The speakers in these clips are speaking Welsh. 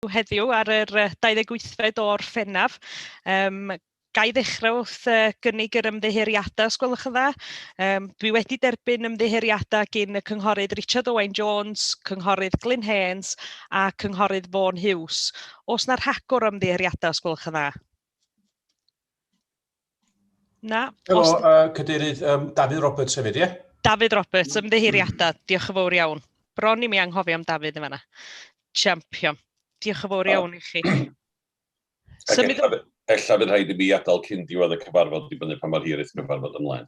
Heddiw ar yr 28fed o Orffennaf. Ga i ddechrau wrth gynnig yr ymddiheuriadau, os gwelwch yn dda. Dwi wedi derbyn ymddiheuriadau gin y Cynghorydd Richard Owain Jones, Cynghorydd Glyn Haynes a Cynghorydd Vaughan Hughes. Oes 'na rhagor o ymddiheuriadau, os gwelwch yn dda? Na. Helo, Cadeirydd, Dafydd Roberts hefyd, ie? Dafydd Roberts, ymddiheuriadau. Diolch yn fawr iawn. Bron i mi anghofio am Dafydd yn fanna. Champion. Diolch yn fawr iawn i chi. Symud... Ella fydd rhaid i mi adael cyn diwedd y cyfarfod, dibynnu pa mor hir eith cyfarfod ymlaen.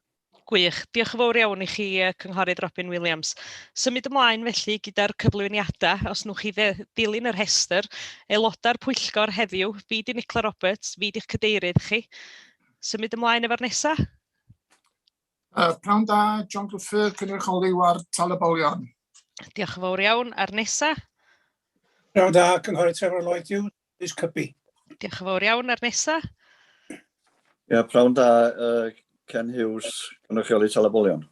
Gwych. Diolch yn fawr iawn i chi, Cynghorydd Robin Williams. Symud ymlaen felly gyda'r cyflwyniadau, os newch chi ddilyn y rhestr. Aelodau'r pwyllgor heddiw, fi di Nicola Roberts, fi di'ch cadeirydd chi. Symud ymlaen efo'r nesaf. Pnawn da, John Gruffydd, cynrychioli ward Talybolion. Diolch yn fawr iawn. A'r nesaf? Pnawn da, Cynghorydd Trevor Lloyd Hughes, Ynys Cybi. Diolch yn fawr iawn. A'r nesaf? Ie, pnawn da, Ken Hughes, cynrychioli Talybolion.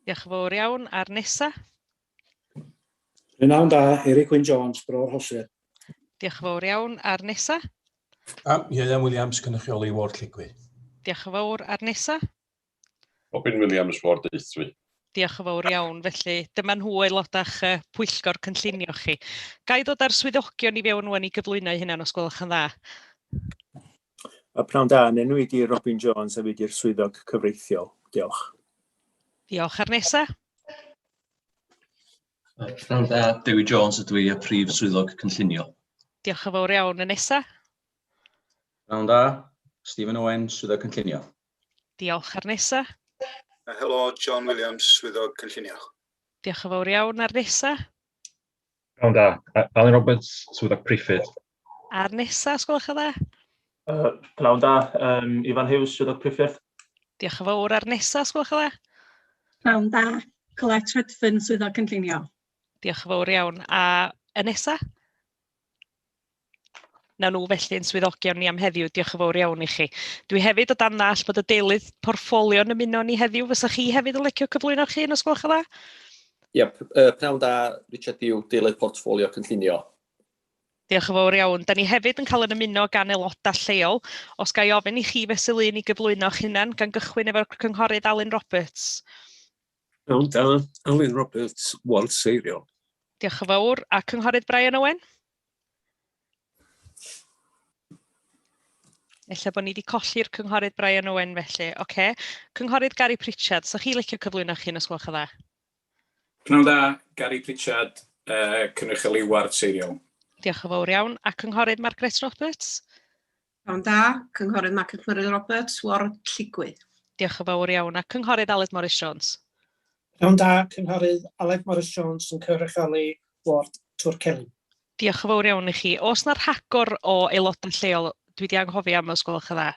Diolch yn fawr iawn. A'r nesaf? Pnawn da, Eric Wyn Jones, Bro'r Rhosir. Diolch yn fawr iawn. A'r nesaf? Ieuan Williams, cynrychioli Ward Lligwy. Diolch yn fawr. A'r nesaf? Robin Williams, Ward Aethwy. Diolch yn fawr iawn. Felly, dyma nhw aelodau'ch pwyllgor cynllunio chi. Ga i ddod â'r swyddogion i fewn wan i gyflwyno eu hunain, os gwelwch yn dda? A pnawn da, yn enw i di Robin Jones a fi di'r swyddog cyfreithiol. Diolch. Diolch. A'r nesa? Pnawn da, Dewi Jones ydw i, y prif swyddog cynllunio. Diolch yn fawr iawn. Y nesa? Pnawn da, Stephen Owen, swyddog cynllunio. Diolch. A'r nesa? Helo, John Williams, swyddog cynllunio. Diolch yn fawr iawn. A'r nesa? Pnawn da, Alan Roberts, swyddog priffyrdd. A'r nesa, os gwelwch yn dda? Pnawn da, Ifan Hughes, swyddog priffyrdd. Diolch yn fawr. A'r nesa, os gwelwch yn dda? Pnawn da, Colette Redfern, swyddog cynllunio. Diolch yn fawr iawn. A y nesa? Na nhw felly yn swyddogion ni am heddiw. Diolch yn fawr iawn i chi. Dwi hefyd o dan ddall bod y deilydd portffolio yn ymuno ni heddiw. Fysa chi hefyd yn licio cyflwyno'ch hun, os gwelwch yn dda? Ie, yep, pnawn da, Richard Pugh, deilydd portffolio cynllunio. Diolch yn fawr iawn. Da ni hefyd yn cael yn ymuno gan aelodau lleol. Os ga i ofyn i chi fesul un i gyflwyno'ch hunan, gan gychwyn efo'r cynghorydd Alun Roberts. Pnawn da, Alun Roberts, Ward Seiriol. Diolch yn fawr. A cynghorydd Brian Owen? Ella bod ni wedi colli'r cynghorydd Brian Owen felly. Oce. Okay. Cynghorydd Gary Pritchard, so chi licio cyflwyno chi yn os gwelwch yn dda? Pnawn da, Gary Pritchard, cynrychioli Ward Seiriol. Diolch yn fawr iawn. A cynghorydd Margaret Roberts? Pnawn da, Cynghorydd Margaret Murray Roberts, Ward Lligwy. Diolch yn fawr iawn. A Cynghorydd Aled Morris Jones. Pnawn da, Cynghorydd Aled Morris Jones yn cynrychioli Ward Tŵr Celyn. Diolch yn fawr iawn i chi. Oes na rhagor o aelodau lleol dwi wedi anghofio am, os gwelwch yn dda?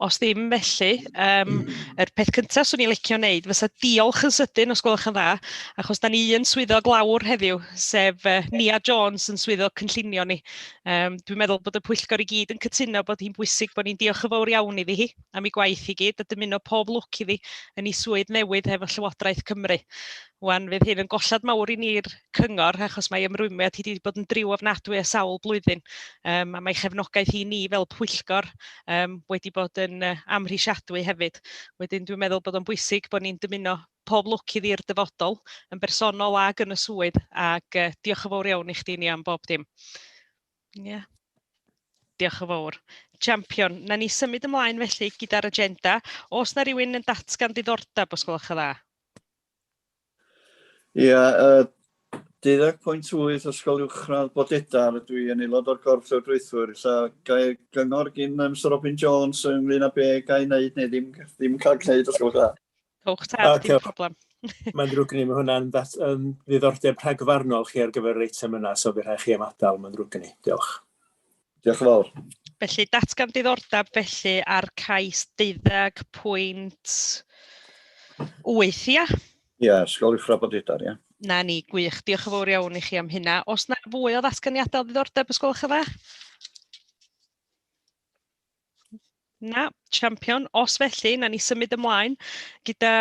Os ddim felly, yr peth cyntaf swn i'n licio wneud fysa diolch yn sydyn, os gwelwch yn dda, achos da ni un swyddog lawr heddiw, sef Nia Jones yn swyddog cynllunio ni. Dwi'n meddwl bod y pwyllgor i gyd yn cytuno bod hi'n bwysig bod ni'n diolch yn fawr iawn iddi hi am ei gwaith i gyd a dymuno pob lwc iddi yn ei swydd newydd hefo Llywodraeth Cymru. Wan, fydd hyn yn golled mawr i ni'r cyngor, achos mae ymrwymiad hi wedi bod yn driw ofnadwy a sawl blwyddyn, a mae chefnogaeth hi ni fel pwyllgor wedi bod yn amhrisiadwy hefyd. Wedyn dwi'n meddwl bod o'n bwysig bod ni'n dymuno pob lwc iddi i'r dyfodol, yn bersonol ag yn y swydd, ac diolch yn fawr iawn i chdi ni am bob dim. Ie. Yeah. Diolch yn fawr. Champion. Na ni symud ymlaen felly gyda'r agenda. Oes na rhywun yn datgan diddordeb, os gwelwch yn dda? Ie, 12.8 Ysgol Uwchradd Bodedar, dwi yn aelod o'r corff llywodraethwyr. Ella ga i gyngor gin Mr Robin Jones ynglyn â be ga i wneud neu ddim, ddim cael gwneud os gwelwch dda. Cowch tad, dim problem. Mae'n ddrwg gen i, mae hwnna'n yn ddiddordeb rhagfarnol chi ar gyfer yr eitem yna, so bydd rhaid chi ymadael, mae'n ddrwg gen i. Diolch. Diolch yn fawr. Felly, datgan diddordeb felly ar cais 12.8, ia? Ie, Ysgol Uwchradd Bodedar, ie. Na ni, gwych. Diolch yn fawr iawn i chi am hynna. Oes na fwy o ddatganiadau o ddiddordeb, os gwelwch yn dda? Na, champion. Os felly, na ni symud ymlaen gyda...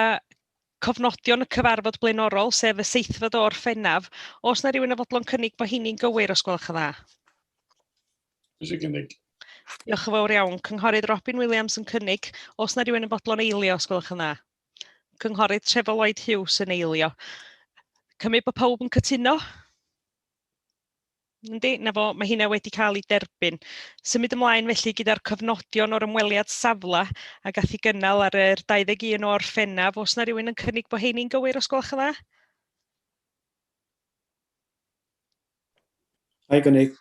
cofnodion y cyfarfod blaenorol, sef y seithfed o Orffennaf. Oes 'na rywun yn fodlon cynnig bod hynny'n gywir, os gwelwch yn dda? Dwi eisiau gynnig. Diolch yn fawr iawn. Cynghorydd Robin Williams yn cynnig. Oes 'na rywun yn fodlon eilio, os gwelwch yn dda? Cynghorydd Trefor Lloyd Hughes yn eilio. Cymryd bod pawb yn cytuno? Yndi, 'na fo, mae hynna wedi cael ei derbyn. Symud ymlaen felly gyda'r cofnodion o'r ymweliad safle a gath ei gynnal ar yr 21 o Orffennaf. Oes 'na rywun yn cynnig bod heini'n gywir, os gwelwch yn dda? Ga i gynnig.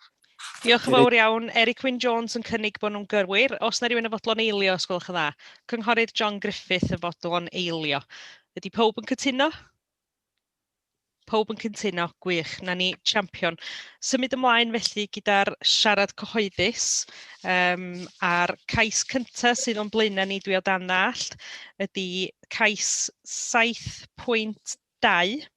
Diolch yn fawr iawn. Eric Wyn Jones yn cynnig bod nhw'n gywir. Oes 'na rywun yn fodlon eilio, os gwelwch yn dda? Cynghorydd John Griffith yn fodlon eilio. Ydy pawb yn cytuno? Pawb yn cytuno, gwych, 'na ni champion. Symud ymlaen felly gyda'r siarad cyhoeddus, a'r cais cynta sydd o'n blaenau ni, dwi o dan ddallt, ydy cais 7.2,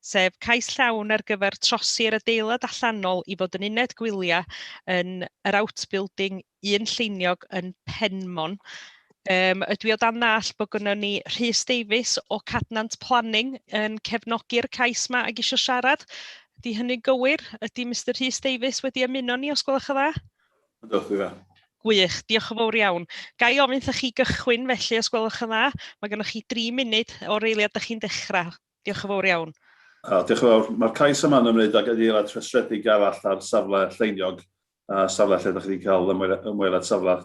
sef cais llawn ar gyfer trosi'r adeilad allanol i fod yn uned gwyliau yn yr outbuilding un lleiniog yn Penmon. Ydw i o dan ddallt bod gynnon ni Rhys Davies o Cadnant Planning yn cefnogi'r cais 'ma ac isio siarad. Ydy hynny'n gywir? Ydy Mister Rhys Davies wedi ymuno ni, os gwelwch yn dda? Ydw, dwi 'ma. Gwych, diolch yn fawr iawn. Ga i ofyn wrthoch chi gychwyn felly, os gwelwch yn dda? Mae gennych chi dri munud o'r eiliad dach chi'n dechrau. Diolch yn fawr iawn. O, diolch yn fawr. Mae'r cais yma'n ymwneud ag adeilad rhestredig arall ar safle Lleiniog, a safle lle ydych chi wedi cael ymweliad safle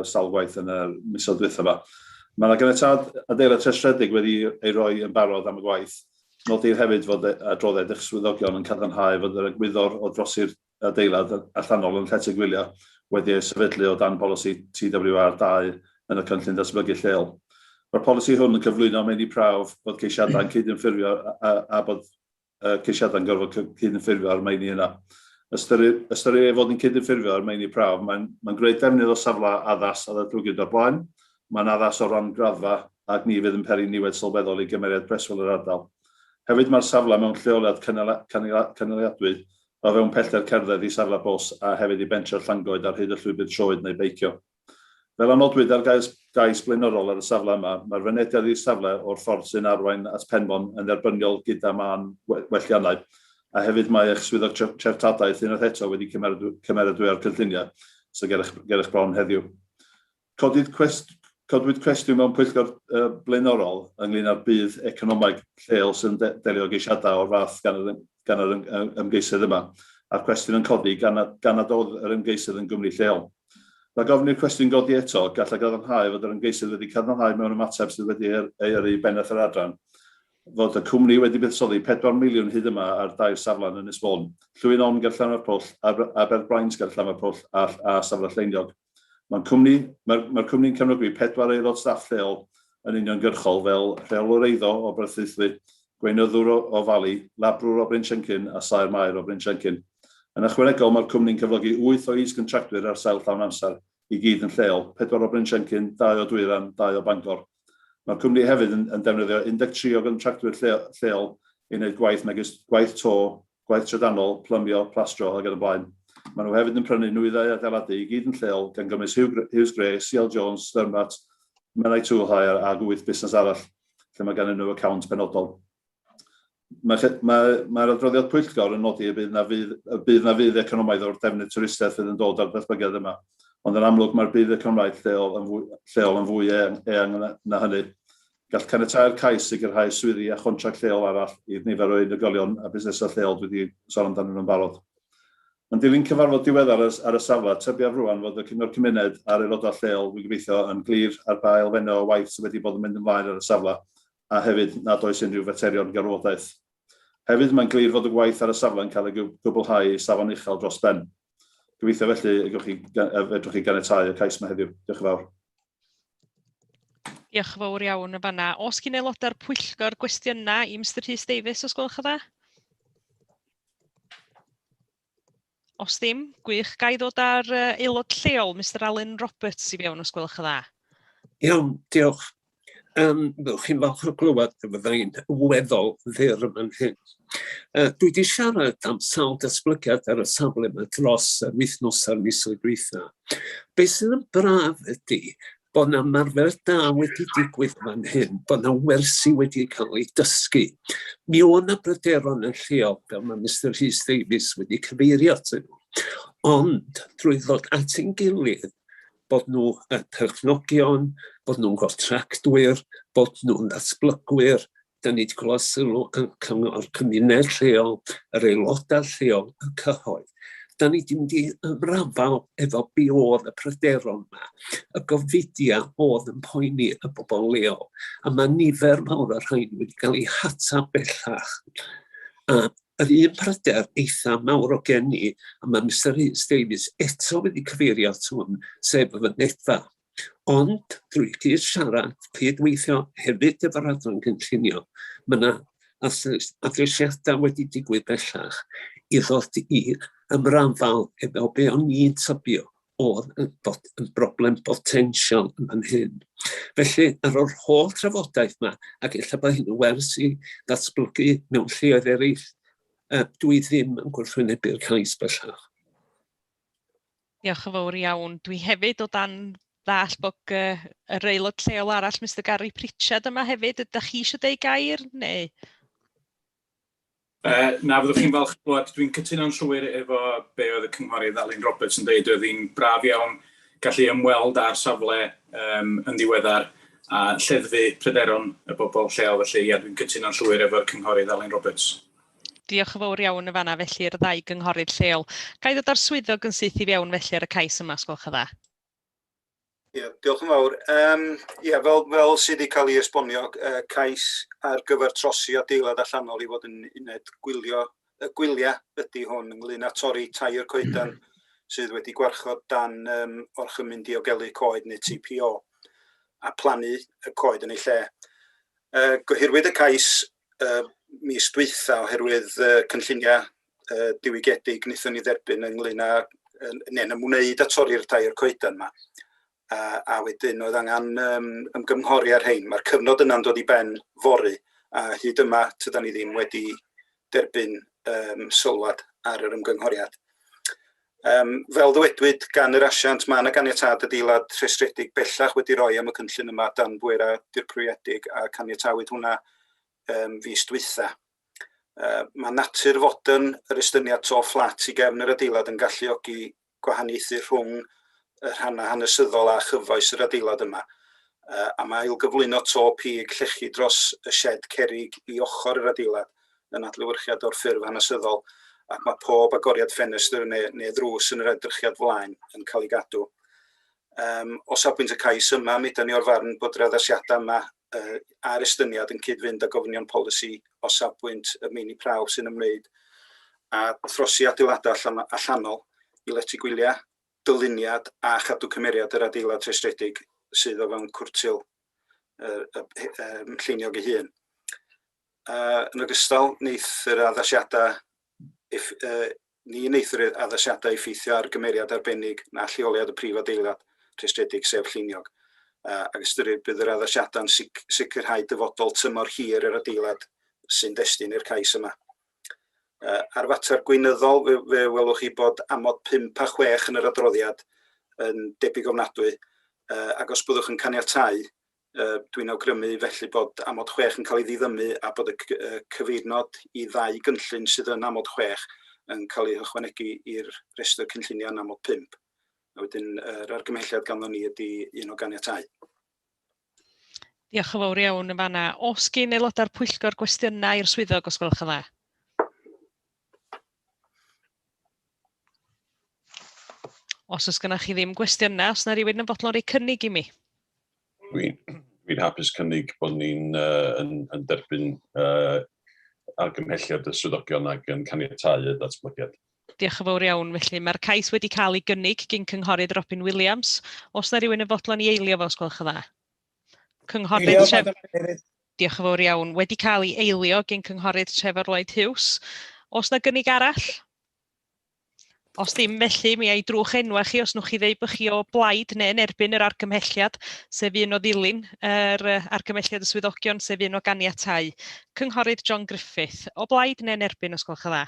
sawl gwaith yn y misoedd dwytha yma. Mae yna ganiatâd adeilad rhestredig wedi ei roi yn barod am y gwaith. Nodir hefyd fod adroddiad eich swyddogion yn cadarnhau fod yr egwyddor o drosi'r adeilad allanol yn llety gwyliau wedi ei sefydlu o dan bolisi TWR 2 yn y Cynllun Datblygu Lleol. Mae'r polisi hwn yn cyflwyno meini prawf bod ceisiadau'n cydymffurfio a, a bod ceisiadau'n gorfod cydymffurfio â'r meini yna. Ystyrir, ystyrir ei fod yn cydymffurfio â'r meini prawf. Mae'n mae gwneud defnydd o safle addas a ddatblygwyd o'r blaen. Mae'n addas o ran graddfa ac ni fydd yn peri niwed sylweddol i gymeriad preswyl yr ardal. Hefyd mae'r safle mewn lleoliad cynaliadwy o fewn pellter cerdded i safle bws a hefyd i bentref Llangoed ar hyd y llwybr troed neu beicio. Fel a nodwyd ar gais, gais blaenorol ar y safle yma, mae'r fynediad i'r safle o'r ffordd sy'n arwain at Penmon yn dderbyniol gyda mân welliannau, a hefyd mae eich swyddog treftadaeth unwaith eto wedi cymeradwyo'r cynlluniau sydd ger eich, ger eich bron heddiw. Codwyd, cwest, codwyd cwestiwn mewn pwyllgor blaenorol ynglyn â'r budd economaidd lleol sy'n de delio geisiadau o'r fath gan yr, gan yr ymgeisydd yma, a'r cwestiwn yn codi gan, gan nad oedd yr ymgeisydd yn gwmni lleol. Rhag ofn i'r cwestiwn godi eto, gallai gadarnhau fod yr ymgeisydd wedi cadarnhau mewn ymateb sydd wedi ei yrru i bennaeth yr adran fod y cwmni wedi buddsoddi 4 miliwn hyd yma ar dair safle yn Ynys Môn, Llwyn Onn ger Llanfairpwll, Aberbrains ger Llanfairpwll a, a safle Lleiniog. Mae'n cwmni, mae'r, mae'r cwmni'n cefnogi pedwar aelod staff lleol yn uniongyrchol fel rheolwr eiddo o Berthaethwy, gweinyddwr o, o Fali, labrwr o Brynsiencyn a saer maer o Brynsiencyn. Yn ychwanegol, mae'r cwmni'n cyflogi wyth o is-gontractwyr ar sail llawn amser, i gyd yn lleol, pedwar o Brynsiencyn, dau o Dwyran, dau o Bangor. Mae'r cwmni hefyd yn, yn defnyddio 13 o gontractwyr lle, lleol i wneud gwaith megis gwaith to, gwaith trydanol, plymio, plastro ac yn y blaen. Maen nhw hefyd yn prynu nwyddau adeiladu i gyd yn lleol, gan gynnwys Hughes Gray, CL Jones, Thermat, Menai Tool Hire a wyth busnes arall lle mae ganddyn nhw account penodol. Mae'r mae, mae adroddiad pwyllgor yn nodi y bydd na fydd, y bydd na fydd economaidd o'r defnydd twristiaeth fydd yn dod â'r datblygiad yma. Ond yn amlwg mae'r budd economaidd lleol yn fwy, lleol yn fwy eang, eang na, na hynny. Gall caniatáu'r cais sicrhau swyddi a chontract lleol arall i'r nifer o unigolion a busnesau lleol dwi wedi sôn amdanyn nhw'n barod. Yn dilyn cyfarfod diweddar ar y safle, tybiaf rwan fod y Cyngor Cymuned a'r aelodau lleol, dwi'n gobeithio, yn glir ar ba elfennau o waith sydd wedi bod yn mynd ymlaen ar y safle a hefyd nad oes unrhyw faterion gorfodaeth. Hefyd, mae'n glir fod y gwaith ar y safle yn cael ei gwblhau i safon uchel dros ben. Gobeithio felly y gewch chi, fedrwch chi ganiatáu y cais yma heddiw. Diolch yn fawr. Diolch yn fawr iawn yn fanna. Oes gyn aelodau'r pwyllgor gwestiynau i Mister Rhys Davies, os gwelwch yn dda? Os ddim, gwych. Ga i ddod â'r aelod lleol, Mister Alun Roberts, i fewn, os gwelwch yn dda? Iawn, diolch. Byddwch chi'n falch o glywed y fydda i'n weddol fyr yn fan hyn. Dwi wedi siarad am sawl datblygiad ar y safle yma dros yr wythnos a'r misoedd dwytha. Be sydd yn braf ydy, Bod 'na ymarfer da wedi digwydd fan hyn, bod 'na wersi wedi cael eu dysgu. Mi oedd 'na bryderon yn lleol, fel mae Mister Rhys Davies wedi cyfeirio atyn nhw. Ond drwy ddod at ein gilydd, bod nhw y perchnogion, bod nhw'n gontractwyr, bod nhw'n ddatblygwyr, da ni wedi clywed sylw yn cyngor cymuned lleol, yr aelodau lleol, y cyhoedd. Da ni wedi mynd i ymrafael efo be oedd y pryderon yma, y gofidiau oedd yn poeni y bobl leol. A mae nifer mawr o'r rhain wedi cael eu hatab bellach. A yr un pryder eitha mawr o gen i, a mae Mister Rhys Davies eto wedi cyfeirio at hwn, sef y fynedfa. Ond drwy gyd siarad, cydweithio hefyd efo'r adran gynllunio, mae yna addasiadau wedi digwydd bellach i ddod i ymrafael efo be o'n i'n tybio oedd yn, bod, yn broblem potensial yn fan hyn. Felly, ar yr holl trafodaeth yma, ac ella bod hyn yn wers i ddatblygu mewn lleoedd eraill, dwi ddim yn gwrthwynebu'r cais bellach. Diolch yn fawr iawn. Dwi hefyd o dan ddall bod yr aelod lleol arall, Mister Gary Pritchard yma hefyd. Ydych chi eisiau deud gair, neu? Na, fyddwch chi'n falch clywed. Dwi'n cytuno'n llwyr efo be oedd y cynghorydd Alun Roberts yn deud. Oedd hi'n braf iawn gallu ymweld â'r safle yn ddiweddar a lleddfu pryderon y bobl lleol. Felly, ia, dwi'n cytuno'n llwyr efo'r cynghorydd Alun Roberts. Diolch yn fawr iawn yn fanna felly i'r ddau gynghorydd lleol. Ga i ddod â'r swyddog yn syth i fewn felly ar y cais yma, os gwelwch yn dda? Ie, diolch yn fawr. Ie, fel sydd wedi cael ei esbonio, cais ar gyfer trosi adeilad allanol i fod yn uned gwylio, y gwyliau ydy hwn ynglyn â torri tair coedan sydd wedi gwarchod dan orchymyn diogelu coed neu TPO a plannu y coed yn ei lle. Gohirwyd y cais mis dwytha oherwydd cynlluniau diwygiedig wnaethon ni dderbyn ynglyn â, neu'n ymwneud â torri'r tair coedan yma. A wedyn oedd angen ymgynghori ar rhein. Mae'r cyfnod yna'n dod i ben fory, a hyd yma tydan ni ddim wedi derbyn sylwad ar yr ymgynghoriad. Fel ddywedwyd gan yr asiant, mae yna ganiatâd adeilad rhestredig bellach wedi rhoi am y cynllun yma dan bwerau dirprwyedig a caniatawyd hwnna fis dwytha. Mae natur fodern yr estyniad to fflat i gefn yr adeilad yn galluogi gwahaniaethu rhwng y rhannau hanesyddol a chyfoes yr adeilad yma. A mae ailgyflwyno to pig llechi dros y sied cerrig i ochr yr adeilad yn adlewyrchiad o'r ffurf hanesyddol, ac mae pob agoriad ffenestr neu ddrws yn yr edrychiad flaen yn cael ei gadw. O safbwynt y cais yma, mi ydan ni o'r farn bod yr addasiadau yma a'r estyniad yn cyd-fynd â gofynion polisi o safbwynt y meini prawf sy'n ymwneud â throsi adeiladau allanol i lety gwyliau, dyluniad a chadw cymeriad yr adeilad rhestredig sydd o fewn cwrtil y lleiniog ei hun. Yn ogystal, wneith yr addasiadau ni wneith yr addasiadau effeithio ar gymeriad arbennig na lleoliad y prif adeilad rhestredig, sef Lleiniog, ac ystyrir bydd yr addasiadau'n sicrhau dyfodol tymor hir yr adeilad sy'n destun i'r cais yma. Ar fater gweinyddol, fe welwch chi bod amod 5 a 6 yn yr adroddiad yn debyg ofnadwy, ac os byddwch yn caniatáu, Dwi'n awgrymu felly bod amod 6 yn cael ei ddiddymu a bod y cyfeirnod i ddau gynllun sydd yn amod 6 yn cael ei hychwanegu i'r rhestr cynlluniau yn amod 5. A wedyn yr argymhelliad ganddo ni ydy un o ganiatáu. Diolch yn fawr iawn yn fanna. Oes gin aelodau'r pwyllgor gwestiynau i'r swyddog, os gwelwch yn dda? Os oes gennych chi ddim gwestiynau, os na rhywun yn fodlon rhoi cynnig i mi? Dwi'n hapus cynnig bod ni'n yn derbyn argymhelliad y swyddogion ac yn caniatáu y datblygiad. Diolch yn fawr iawn. Felly mae'r cais wedi cael ei gynnig gyn cynghorydd Robin Williams. Os na rhywun yn fodlon i eilio fo, os gwelwch yn dda? Cynghorydd Tref... Diolch yn fawr iawn. Wedi cael ei eilio gyn cynghorydd Trefor Lloyd Hughes. Os na gynnig arall? Os ddim felly, mi ai drwch enwa chi os nwch chi ddeud bod chi o blaid neu yn erbyn yr argymhelliad, sef un o ddilyn yr argymhelliad y swyddogion, sef un o ganiatáu. Cynghorydd John Griffith, o blaid neu yn erbyn, os gwelwch yn dda?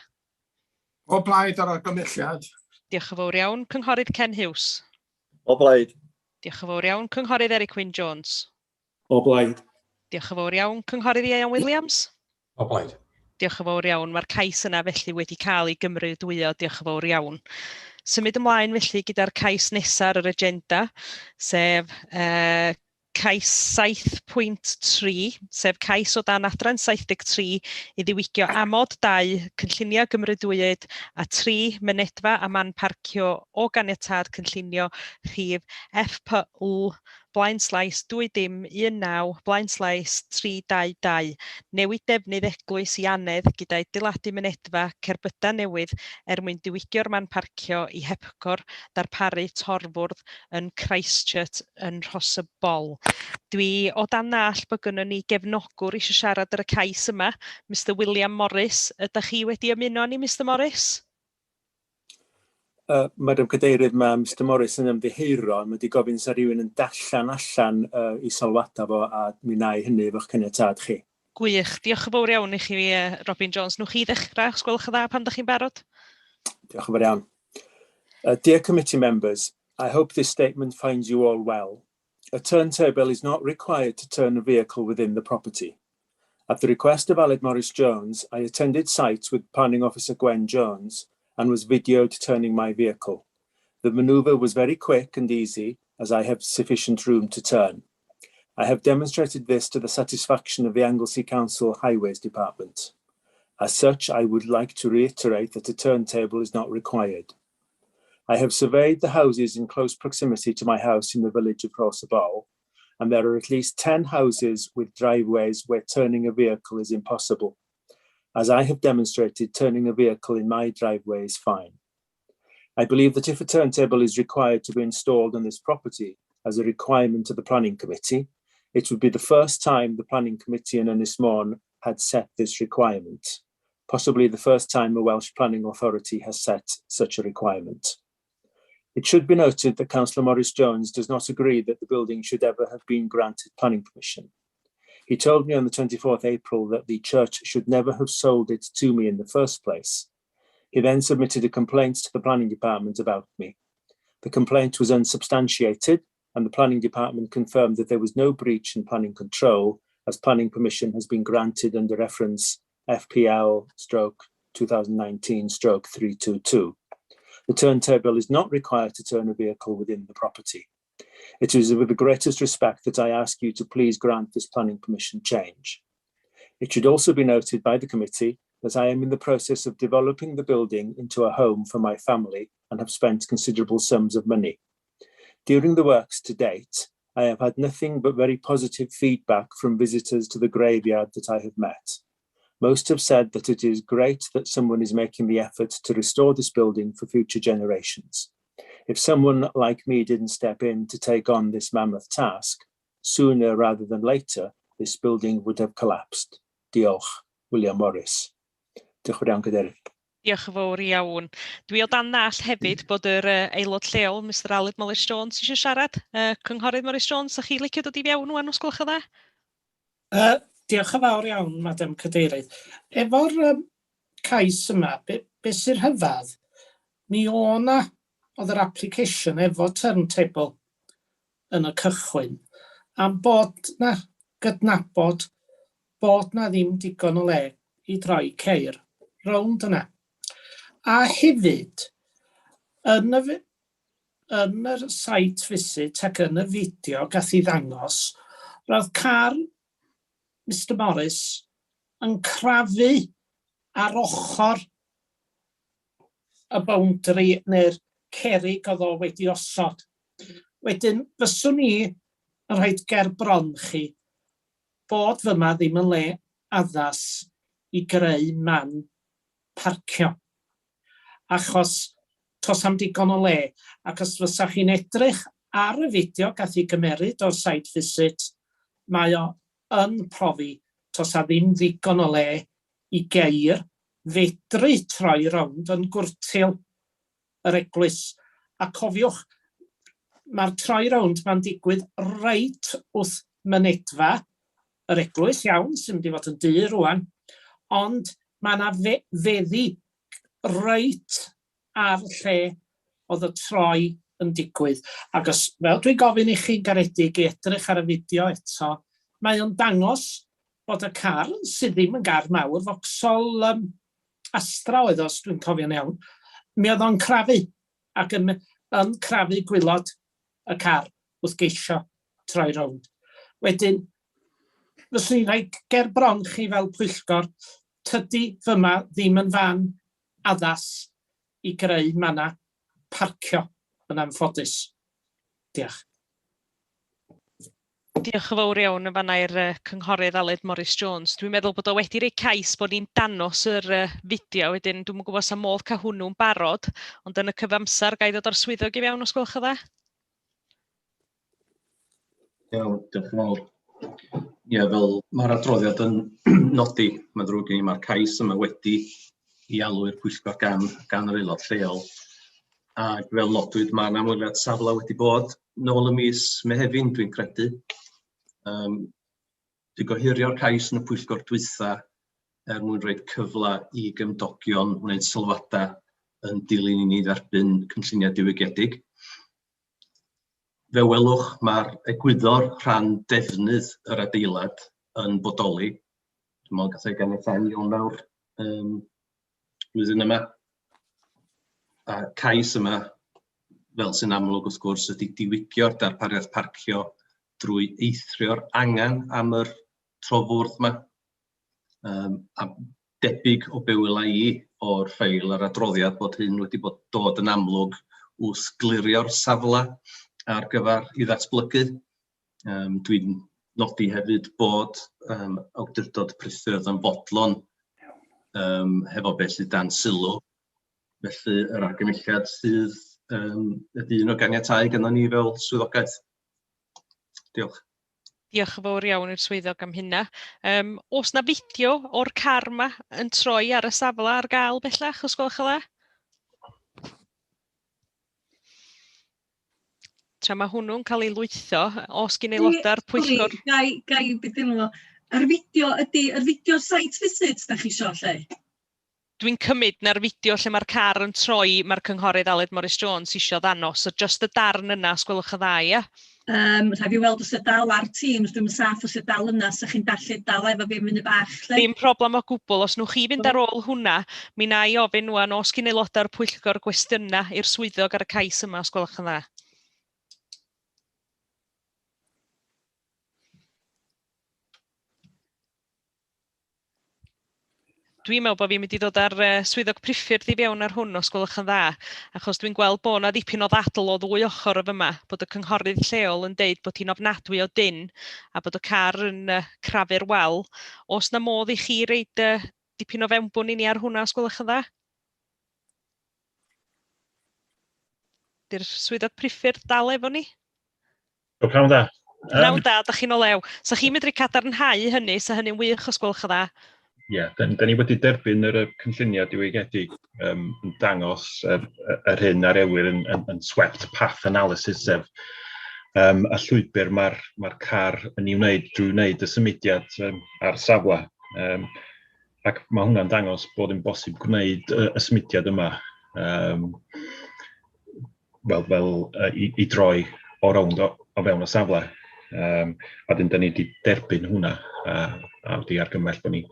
O blaid yr argymhelliad. Diolch yn fawr iawn. Cynghorydd Ken Hughes. O blaid. Diolch yn fawr iawn. Cynghorydd Eric Wyn Jones. O blaid. Diolch yn fawr iawn. Cynghorydd Ieuan Williams. O blaid. Diolch yn fawr iawn. Mae'r cais yna felly wedi cael ei gymrydwyo. Diolch yn fawr iawn. Symud ymlaen felly gyda'r cais nesaf ar yr agenda, sef cais 7.3, sef cais o dan adran 73 i ddiwygio amod 2 cynllunio gymrydwyd a 3 mynedfa a man parcio o ganiatâd cynllunio rhif FPL blaen slaes 2019 blaen slaes 322, newid defnydd eglwys i annedd gyda'i adeiladu mynedfa cerbydau newydd er mwyn diwygio'r man parcio i hepgor darparu torfwrdd yn Christchurch yn Rhos-y-bol. Dwi o dan ddallt bod gynnon ni gefnogwr eisiau siarad ar y cais yma, Mr William Morris. Ydych chi wedi ymuno â ni, Mr Morris? Madam Cadeirydd, mae Mr Morris yn ymddiheuro, mae wedi gofyn sa rhywun yn darllen allan i sylwadau fo a mi wna i hynny efo'ch caniatâd chi. Gwych, diolch yn fawr iawn i chi, Robin Jones. Newch chi ddechrau, os gwelwch yn dda, pan ydych chi'n barod? Diolch yn fawr iawn. Dear committee members, I hope this statement finds you all well. A turntable is not required to turn a vehicle within the property. At the request of Aled Morris Jones, I attended site with Planning Officer Gwen Jones and was videoed turning my vehicle. The manoeuvre was very quick and easy, as I have sufficient room to turn. I have demonstrated this to the satisfaction of the Anglesey Council Highways Department. As such, I would like to reiterate that a turntable is not required. I have surveyed the houses in close proximity to my house in the village of Rhos-y-bol, and there are at least 10 houses with driveways where turning a vehicle is impossible. As I have demonstrated, turning a vehicle in my driveway is fine. I believe that if a turntable is required to be installed on this property as a requirement of the Planning Committee, it would be the first time the Planning Committee in Ynys Môn had set this requirement, possibly the first time a Welsh Planning Authority has set such a requirement. It should be noted that Councillor Morris Jones does not agree that the building should ever have been granted planning permission. He told me on the 24th April that the church should never have sold it to me in the first place. He then submitted a complaint to the planning department about me. The complaint was unsubstantiated and the planning department confirmed that there was no breach in planning control, as planning permission has been granted under reference FPL stroke 2019 stroke 322. The turntable is not required to turn a vehicle within the property. It is with the greatest respect that I ask you to please grant this planning permission change. It should also be noted by the committee that I am in the process of developing the building into a home for my family and have spent considerable sums of money. During the works to date, I have had nothing but very positive feedback from visitors to the graveyard that I have met. Most have said that it is great that someone is making the effort to restore this building for future generations. If someone like me didn't step in to take on this mammoth task, sooner rather than later, this building would have collapsed. Diolch, William Morris. Diolch yn fawr iawn, Cadeirydd. Diolch yn fawr iawn. Dwi o dan ddallt hefyd bod yr aelod lleol, Mr Aled Morris Jones, eisiau siarad. Cynghorydd Morris Jones, ydych chi licio dod i fewn wan os gwelwch yn dda? Diolch yn fawr iawn, Madam Cadeirydd. Efo'r cais yma, be sy'n rhyfedd, mi o na oedd yr application efo turntable yn y cychwyn, a bod na gydnabod bod na ddim digon o le i droi ceir rownd yna. A hefyd, yn yr site visit ac yn y fideo gath i ddangos, roedd car Mr Morris yn crafu ar ochr y boundary neu'r cerrig oedd o wedi osod. Wedyn, fyswn i yn rhoi ger bron chi bod fyma ddim yn le addas i greu man parcio. Achos tos am digon o le. Ac os fysa chi'n edrych ar y fideo gath i gymeryd o'r site visit, mae o yn profi tos a ddim ddigon o le i geir fedru troi rownd yn gwrtil yr eglwys. A cofiwch, mae'r troi rownd ma'n digwydd reit wrth mynedfa yr eglwys, iawn, sy'n mynd i fod yn dŷ rwan, ond mae yna feddi reit ar lle oedd y troi yn digwydd. Ac os, fel dwi'n gofyn i chi'n garedig i edrych ar y fideo eto, mae o'n dangos bod y car, sydd ddim yn gar mawr, Vauxhall um, Astra oedd o, os dwi'n cofio'n iawn, mi oedd o'n crafu ac yn, yn crafu gwylod y car wrth geisio troi rownd. Wedyn, fyswn i'n rhoi ger bron chi fel pwyllgor, tydi fyma ddim yn fan addas i greu mannau parcio yn anffodus. Diolch. Diolch yn fawr iawn yn fanna i'r Cynghorydd Aled Morris Jones. Dwi'n meddwl bod o wedi rhoi cais bod ni'n danos yr fideo wedyn dwi'm yn gwybod os 'sa modd cael hwnnw'n barod, ond yn y cyfamser ga i ddod â'r swyddog i fewn os gwelwch yn dda? Iawn, diolch yn fawr. Ie, fel mae'r adroddiad yn nodi, mae'n ddrwg gen i, mae'r cais yma wedi i alw i'r pwyllgor gan, gan yr aelod lleol. Ac fel nodwyd, mae yna ymweliad safle wedi bod nôl y mis Mehefin, dwi'n credu. Um, Dwi'n gohirio'r cais yn y pwyllgor dwytha er mwyn rhoi cyfle i gymdogion wneud sylwadau yn dilyn i ni dderbyn cynlluniau diwygiedig. Fe welwch, mae'r egwyddor rhan defnydd yr adeilad yn bodoli. Dwi'n meddwl gath ei ganiatáu yn Ionawr um, flwyddyn yma. A cais yma, fel sy'n amlwg wrth gwrs, ydy diwygio'r darpariaeth parcio drwy eithrio'r angen am yr trofwrdd yma. Um, a debyg o be wela i o'r ffeil a'r adroddiad bod hyn wedi bod dod yn amlwg wrth glirio'r safle ar gyfer i ddatblygu. Um, Dwi'n nodi hefyd bod um, awdurdod priffyrdd yn fodlon um, hefo beth sydd dan sylw. Felly yr argymelliad sydd um, ydy un o ganiatau gynnon ni fel swyddogaeth. Diolch. Diolch yn fawr iawn i'r swyddog am hynna. Um, oes na fideo o'r car yma yn troi ar y safle ar gael bellach, os gwelwch yn dda? Tra mae hwnnw'n cael ei lwytho, os gyn aelodau'r pwyllgor... Sori, gai, gai beth enw fo? Yr fideo ydy, yr fideo site visit da chi isio lle? Dwi'n cymryd na'r fideo lle mae'r car yn troi, mae'r cynghorydd Aled Morris Jones isio ddanos, so just y darn yna, os gwelwch yn dda, ia? Um, rhaid fi weld os y dal ar Teams, dwi'n saff os y dal yna, sa chi'n dallu dal efo fi munud bach. Lle? Ddim problem o gwbl, os nwch chi fynd ar ôl hwnna, mi na i ofyn wan os gyn aelodau'r pwyllgor gwestiynau i'r swyddog ar y cais yma, os gwelwch yn dda. Dwi'n meddwl bod fi'n mynd i ddod â'r swyddog priffyrdd i fewn ar hwn os gwelwch yn dda, achos dwi'n gweld bod 'na ddipyn o ddadl o ddwy ochr o fyma, bod y cynghorydd lleol yn deud bod hi'n ofnadwy o dynn a bod y car yn crafu'r wal. Oes 'na modd i chi roid dipyn o fewnbwn i ni ar hwnna os gwelwch yn dda? Di'r swyddog priffyrdd dal efo ni? O, pnawn da. Pnawn da, da chi'n o lew. Sa chi'n medru cadarnhau hynny, sa hynny'n wych os gwelwch yn dda. Ie, yeah, da, da ni wedi derbyn yr cynlluniau diwygiedig um, yn dangos yr, yr hyn ar elwir yn, yn, yn swept path analysis, sef um, y llwybr mae'r mae car yn ei wneud drwy wneud y symudiad um, ar safle. Um, ac mae hwnna'n dangos bod yn bosib gwneud y, y symudiad yma um, wel, fel uh, i, i droi o rownd o, o fewn y safle. Um, a dyn, da ni wedi derbyn hwnna a, a wedi argymell bod ni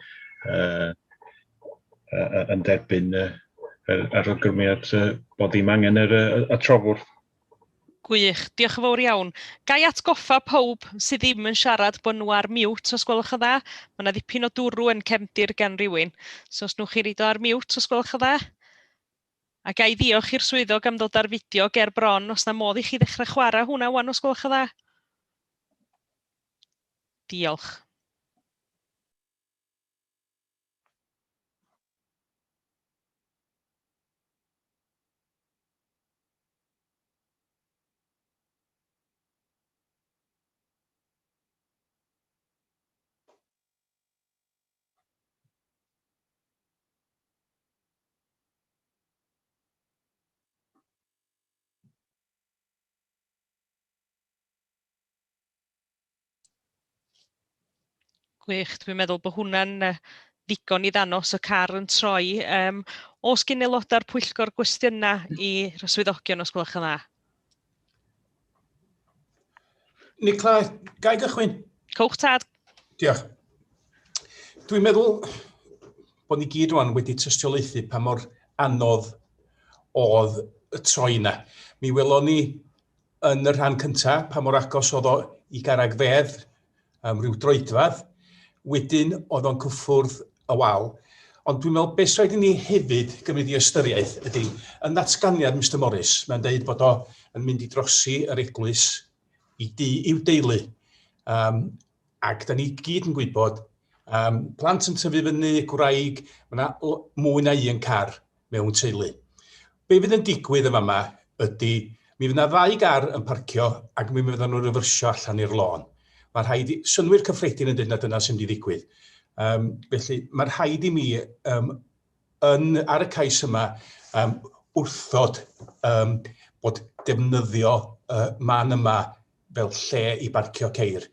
uh, uh, yn derbyn uh, yr, yr awgrymiad uh, bod ddim angen yr, y, y trofwrdd. Gwych, diolch yn fawr iawn. Ga i atgoffa pawb sydd ddim yn siarad bod nhw ar mute os gwelwch yn dda? Mae yna ddipyn o dwrw yn cefndir gan rywun. So os nwch chi reid o ar mute os gwelwch yn dda? A ga i ddiolch i'r swyddog am ddod â'r fideo ger bron, os na modd i chi ddechrau chwarae hwnna wan os gwelwch yn dda. Diolch. Gwych, dwi'n meddwl bod hwnna'n ddigon i ddanos y car yn troi. Um, oes gen aelodau'r pwyllgor gwestiynau i'r swyddogion os gwelwch yn dda? Nicola, ga i gychwyn? Cowch tad. Diolch. Dwi'n meddwl bod ni gyd rwan wedi tystiolaethu pa mor anodd oedd y troi yna. Mi welon ni yn y rhan cyntaf pa mor agos oedd o i garreg fedd, rhyw droedfedd. Wedyn oedd o'n cyffwrdd y wal. Ond dwi'n meddwl beth sy'n rhaid i ni hefyd gymryd i ystyriaeth ydy, yn ddatganiad Mister Morris, mae'n deud bod o yn mynd i drosi yr eglwys i du, i'w deulu. Ac da ni gyd yn gwybod, plant yn tyfu fyny, gwraig, mae yna mwy na un car mewn teulu. Be fydd yn digwydd yn fama ydy, mi fydd yna ddau gar yn parcio ac mi fyddan nhw'n refersio allan i'r lôn. Mae rhaid i, synnwyr cyffredin yn dweud na dyna sy'n mynd i ddigwydd. Felly, mae rhaid i mi yn, ar y cais yma wrthod bod defnyddio man yma fel lle i barcio ceir.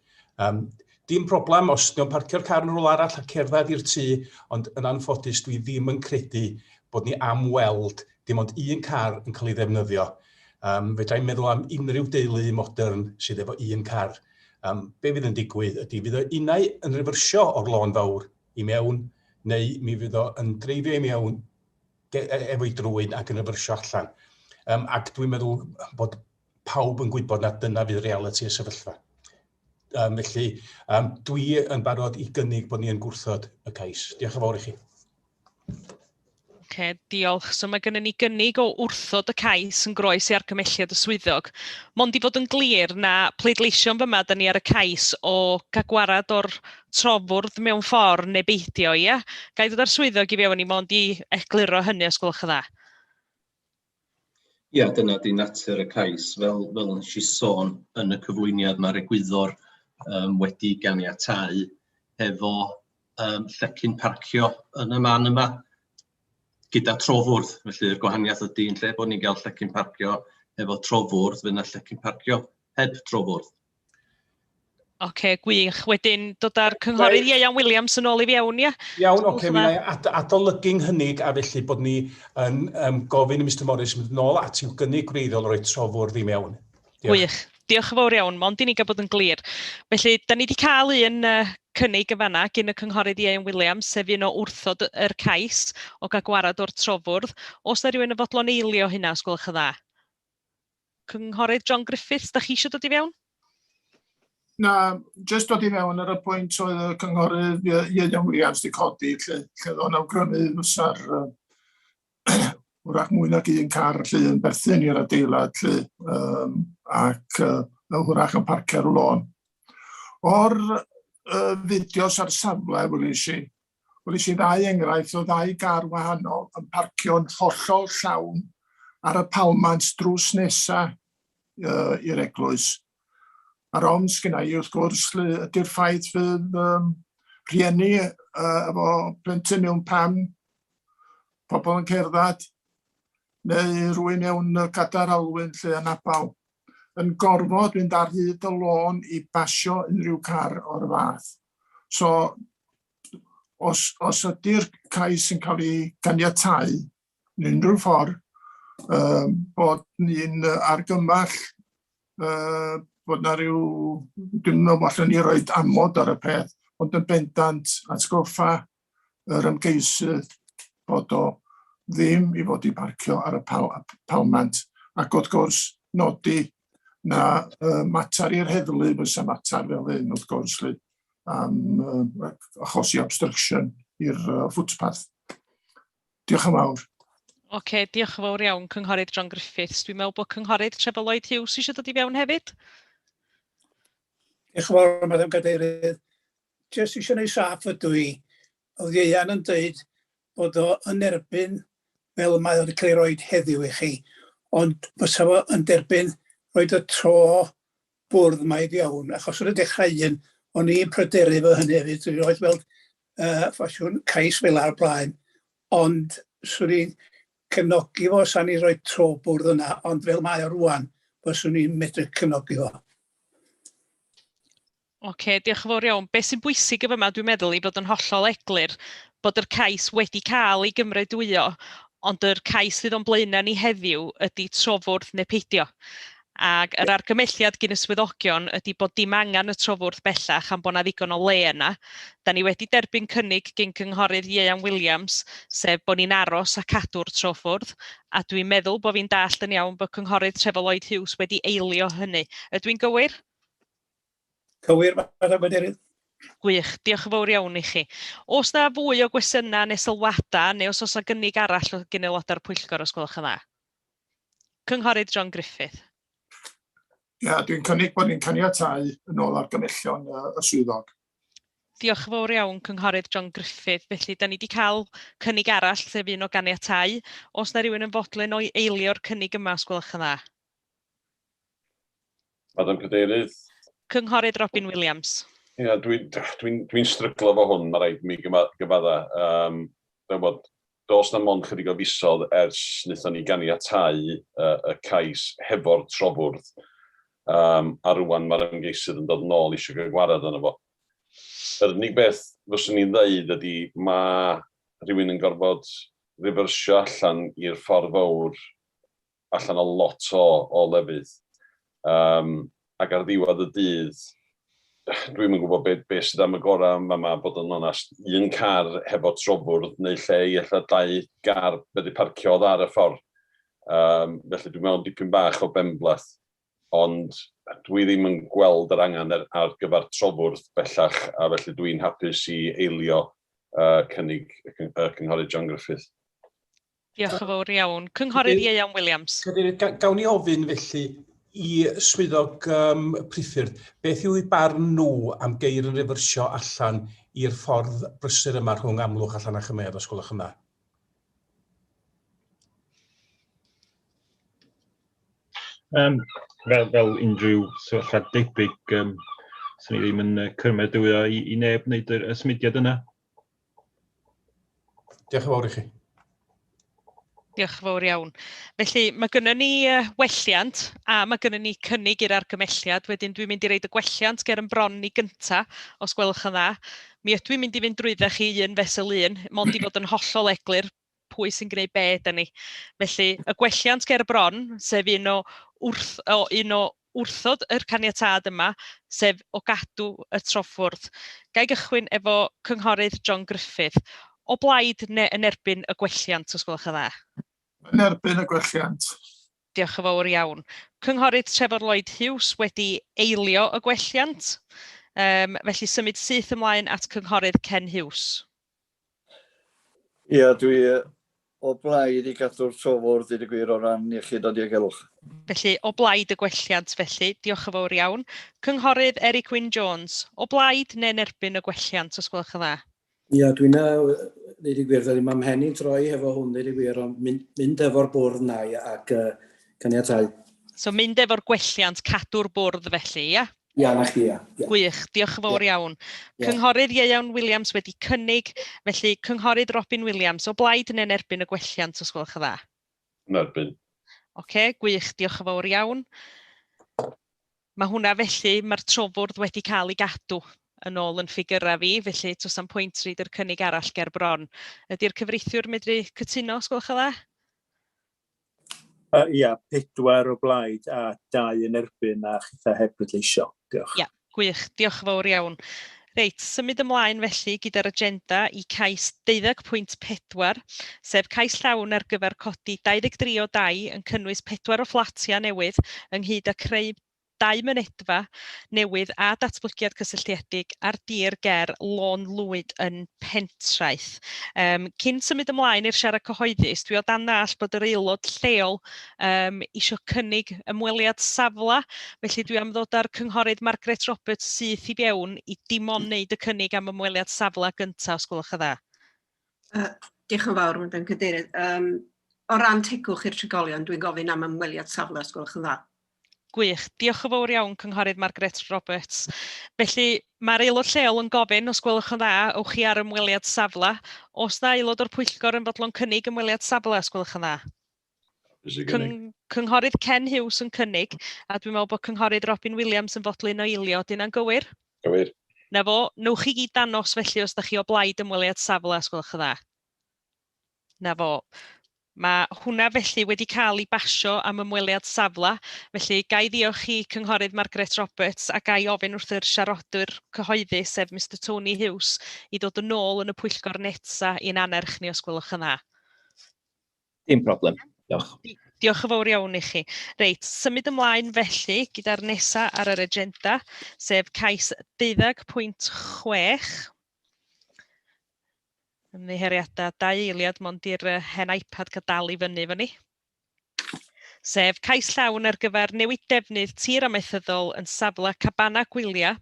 Dim problem os nhw'n parcio'r car yn rhywle arall a cerdded i'r tŷ, ond yn anffodus dwi ddim yn credu bod ni am weld dim ond un car yn cael ei ddefnyddio. Fedra i'm meddwl am unrhyw deulu modern sydd efo un car. Be fydd yn digwydd ydy fydd o unai yn rifyrsio o'r lôn fawr i mewn, neu mi fydd o yn dreifio i mewn efo'i drwyn ac yn rifyrsio allan. Ac dwi'n meddwl bod pawb yn gwybod na dyna fydd realiti y sefyllfa. Felly, dwi yn barod i gynnig bod ni yn gwrthod y cais. Diolch yn fawr i chi. Oce, diolch. So mae gennym ni gynnig o wrthod y cais yn groes i argymhelliad y swyddog. Mond i fod yn glir na pleidleisio'n fyma da ni ar y cais o gael gwarad o'r trofwrdd mewn ffordd neu beidio, ia? Ga i ddod â'r swyddog i fewn i mond i egluro hynny os gwelwch yn dda. Ia, dyna di natur y cais. Fel nes i sôn yn y cyflwyniad, mae'r egwyddor wedi ganiatáu hefo llecyn parcio yn y man yma gyda trofwrdd. Felly'r gwahaniaeth ydy yn lle bod ni'n cael llecyn parcio hefo trofwrdd, fydd yna llecyn parcio heb trofwrdd. Oce, gwych. Wedyn, dod â'r cynghorydd Ieuan Williams yn ôl i fewn, ia? Iawn, oce, mi wna i adolygu'n nghynnig a felly bod ni yn gofyn i Mister Morris mynd yn ôl at i'w gynnig gwreiddiol o roi trofwrdd i mewn. Diolch. Gwych. Diolch yn fawr iawn, mond i ni gael bod yn glir. Felly, da ni wedi cael un cynnig yn fanna gyn y cynghorydd Ieuan Williams, sef un o wrthod yr cais o gael gwarad o'r trofwrdd. Oes na rhywun yn fodlon eilio hynna, os gwelwch yn dda? Cynghorydd John Griffiths, da chi eisiau dod i fewn? Na, jyst dod i mewn ar y pwynt oedd y cynghorydd Ieuan Williams wedi codi, lle oedd o'n awgrymu fysa'r wrach mwy nag un car lle yn berthyn i'r adeilad lle, ac wrach yn parcio ar y lôn. O'r fideos ar safle, welis i ddau enghraifft o ddau gar wahanol yn parcio'n hollol llawn ar y palmant drws nesa i'r eglwys. A'r ofn sgynna i wrth gwrs lle ydy'r ffaith fydd rhieni efo plentyn mewn pram, pobl yn cerdded, neu rhywun mewn cadair olwyn lle yn abal, yn gorfod mynd ar hyd y lôn i basio unrhyw car o'r fath. So, os ydy'r cais yn cael ei ganiatáu yn unrhyw ffordd, bod ni'n argymell bod na ryw, dwi'n meddwl allan ni roed amod ar y peth, ond yn bendant atgoffa yr ymgeisydd bod o ddim i fod i parcio ar y palmant, ac wrth gwrs nodi na mater i'r heddlu fysa mater fel hyn wrth gwrs lly, am achosi obstruction i'r footpath. Diolch yn fawr. Oce, diolch yn fawr iawn, Cynghorydd John Griffiths. Dwi'n meddwl bod Cynghorydd Trefor Lloyd Hughes eisiau dod i fewn hefyd. Diolch yn fawr, Madam Cadeirydd. Jyst eisiau gwneud saff ydw i. Oedd Ieuan yn dweud bod o yn erbyn fel mae o wedi cael ei roed heddiw i chi, ond fysa fo yn derbyn roed y tro bwrdd 'ma i fewn, achos ar y dechrau un, o'n i'n pryderu efo hynny hefyd, dwi erioed weld ffasiwn cais fel ar blaen, ond swn i'n cefnogi fo, sa'n i roi tro bwrdd yna, ond fel mae o rwan, fyswn i'n medru cefnogi fo. Oce, diolch yn fawr iawn. Be sy'n bwysig yn fyma, dwi'n meddwl, i fod yn hollol eglur, bod yr cais wedi cael ei gymrydwyo, ond yr cais sydd o'n blaenau ni heddiw ydy trofwrdd neu peidio. Ac yr argymelliad gyn y swyddogion ydy bod dim angen y trofwrdd bellach am bod 'na ddigon o le yna. Da ni wedi derbyn cynnig gyn cynghorydd Ieuan Williams, sef bod ni'n aros a cadw'r trofwrdd, a dwi'n meddwl bod fi'n dallt yn iawn bod cynghorydd Trefor Lloyd Hughes wedi eilio hynny. Ydw i'n gywir? Cywir, Madam Cadeirydd. Gwych, diolch yn fawr iawn i chi. Oes na fwy o gwestiynau neu sylwadau, neu os oes na gynnig arall o gyn aelodau'r pwyllgor, os gwelwch yn dda? Cynghorydd John Griffith. Ia, dwi'n cynnig bod ni'n caniatáu yn ôl argymhellion y swyddog. Diolch yn fawr iawn, Cynghorydd John Griffith. Felly, da ni wedi cael cynnig arall, sef un o ganiatáu. Oes na rywun yn fodlon o'i eilio'r cynnig yma, os gwelwch yn dda? Madam Cadeirydd. Cynghorydd Robin Williams. Ia, dwi'n dwi, dwi stryglo fo hwn, mae rhaid mi gyfadda. Um, bod, dos na mond chydig o fisodd ers wnaethon ni ganiatáu y cais hefo'r trofwrdd, um, a rwan mae'r ymgeisydd yn dod nôl eisiau gael gwared arno fo. Yr unig beth fyswn i'n ddeud ydy mae rhywun yn gorfod rifyrsio allan i'r ffordd fawr allan o lot o, o lefydd. Um, ac ar ddiwedd y dydd, dwi'm yn gwybod be, be sydd am y gorau yma, ma, bod yn onast, un car hefo trofwrdd neu lle i ella dau gar wedi parcio oedd ar y ffordd. Um, felly dwi'n meddwl dipyn bach o benbleth, ond dwi ddim yn gweld yr angen ar, ar gyfer trofwrdd bellach, a felly dwi'n hapus i eilio cynnig y cynghorydd John Griffith. Diolch yn fawr iawn. Cynghorydd Ieuan Williams. Cadeirydd, gawn ni ofyn felly i swyddog um, priffyrdd, beth yw eu barn nhw am geir yn rifyrsio allan i'r ffordd brysur yma rhwng Amlwch a Llanachymer, os gwelwch yn dda? Um, fel, fel unrhyw sefyllfa debyg, um, swn i ddim yn cymeradwyo i, i neb wneud y, y symudiad yna. Diolch yn fawr i chi. Diolch yn fawr iawn. Felly, mae gynnon ni welliant a mae gynnon ni cynnig i'r argymelliad. Wedyn dwi'n mynd i reid y gwelliant ger yn bron ni gynta, os gwelwch yn dda. Mi ydw i'n mynd i fynd drwydda chi un fesul un, mond i fod yn hollol eglur pwy sy'n gwneud be da ni. Felly, y gwelliant ger bron, sef un o, wrth, o, un o wrthod yr caniatâd yma, sef o gadw y troffwrdd. Ga i gychwyn efo Cynghorydd John Griffith. O blaid neu yn erbyn y gwelliant, os gwelwch yn dda? Yn erbyn y gwelliant. Diolch yn fawr iawn. Cynghorydd Trefor Lloyd Hughes wedi eilio y gwelliant. Um, felly symud syth ymlaen at Cynghorydd Ken Hughes. Ia, dwi o blaid i gadw'r trofwrdd, deud y gwir, o ran iechyd a diogelwch. Felly, o blaid y gwelliant, felly, diolch yn fawr iawn. Cynghorydd Eric Wyn Jones, o blaid neu'n erbyn y gwelliant, os gwelwch yn dda? Ia, dwi'n dweud y gwir, dwi mae mhen i'n troi hefo hwn, dweud y gwir, ond mynd, mynd efo'r bwrdd na i ac uh, caniatáu. So mynd efo'r gwelliant, cadw'r bwrdd felly, ia? Ia, na chdi, ia. ia. Gwych, diolch yn fawr iawn. Ia. Cynghorydd Ieuan Williams wedi cynnig, felly Cynghorydd Robin Williams, o blaid neu'n erbyn y gwelliant, os gwelwch yn dda? Yn erbyn. Oce, gwych, diolch yn fawr iawn. Mae hwnna felly, mae'r trofwrdd wedi cael ei gadw yn ôl yn ffigurau fi, felly does na'm pwynt ryd yr cynnig arall ger bron. Ydy'r cyfreithiwr medru cytuno, os gwelwch yn dda? Uh, ia, pedwar o blaid a dau yn erbyn a chitha heb bleidleisio. Diolch. Ia, gwych. Diolch yn fawr iawn. Reit, symud ymlaen felly gyda'r agenda i cais 12.4, sef cais llawn ar gyfer codi 23 o dai yn cynnwys pedwar o fflatiau newydd ynghyd â creu dau mynedfa newydd a datblygiad cysylltiedig ar dir ger Lôn Lwyd yn Pentraeth. Um, cyn symud ymlaen i'r siarad cyhoeddus, dwi o dan ddall bod yr aelod lleol um, isio cynnig ymweliad safle, felly dwi am ddod â'r cynghorydd Margaret Roberts syth i fewn i dim ond wneud y cynnig am ymweliad safle gyntaf, os gwelwch yn dda. Uh, diolch yn fawr, Madam Cadeirydd. Um, o ran tegwch i'r trigolion, dwi'n gofyn am ymweliad safle, os gwelwch yn dda. Gwych. Diolch yn fawr iawn, Cynghorydd Margaret Roberts. Felly, mae'r aelod lleol yn gofyn, os gwelwch yn dda, ewch chi ar ymweliad safle. Os na aelod o'r pwyllgor yn fodlon cynnig ymweliad safle, os gwelwch yn dda? Cyng Cynghorydd Ken Hughes yn cynnig, a dwi'n meddwl bod Cynghorydd Robin Williams yn fodlon o eilio. Di hynna'n gywir? Gywir. Na fo, newch chi gyd danos felly os da chi o blaid ymweliad safle, os gwelwch yn dda. Na fo. Mae hwnna felly wedi cael ei basio am ymweliad safle, felly ga i ddiolch i Cynghorydd Margaret Roberts a ga i ofyn wrth yr siaradwr cyhoeddus, sef Mister Tony Hughes, i ddod yn ôl yn y pwyllgor nesa i'n annerch ni os gwelwch yn dda. Dim problem. Diolch. Diolch yn fawr iawn i chi. Reit, symud ymlaen felly gyda'r nesa ar yr agenda, sef cais 12.6. Ymddiheuriadau, dau eiliad mond i'r hen iPad cael dal i fyny efo ni. Sef cais llawn ar gyfer newid defnydd tir amaethyddol yn safle cabana gwyliau,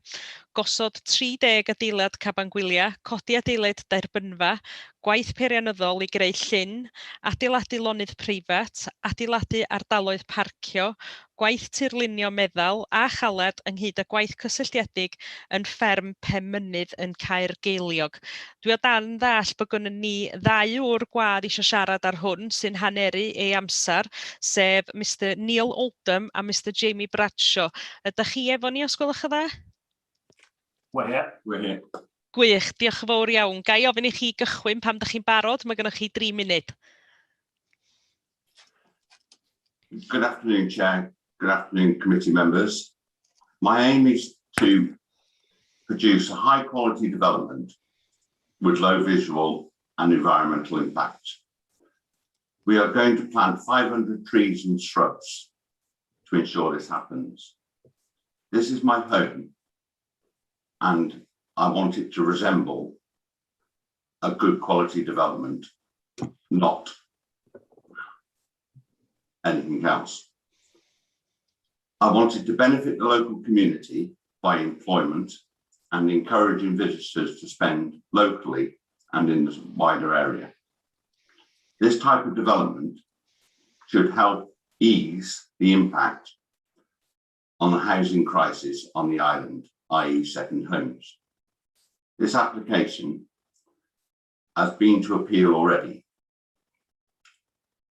gosod 30 adeilad caban gwyliau, codi adeilad derbynfa, gwaith peirianyddol i greu llyn, adeiladu lonydd preifat, adeiladu ardaloedd parcio, gwaith tirlunio meddal a chaled ynghyd â gwaith cysylltiedig yn fferm Penmynydd yn Caergeiliog. Dwi o dan ddallt bod gynnon ni ddau ŵr gwadd eisiau siarad ar hwn sy'n haneru ei amser, sef Mister Neil Oldham a Mister Jamie Bradshaw. Ydych chi efo ni os gwelwch yn dda? We're here. We're here. Gwych, diolch yn fawr iawn. Ga i ofyn i chi gychwyn pan ydych chi'n barod? Mae gennych chi dri munud. Good afternoon, Chair. Good afternoon, committee members. My aim is to produce a high quality development with low visual and environmental impact. We are going to plant 500 trees and shrubs to ensure this happens. This is my home and I want it to resemble a good quality development, not anything else. I wanted to benefit the local community by employment and encouraging visitors to spend locally and in the wider area. This type of development should help ease the impact on the housing crisis on the island, that is second homes. This application has been to appeal already,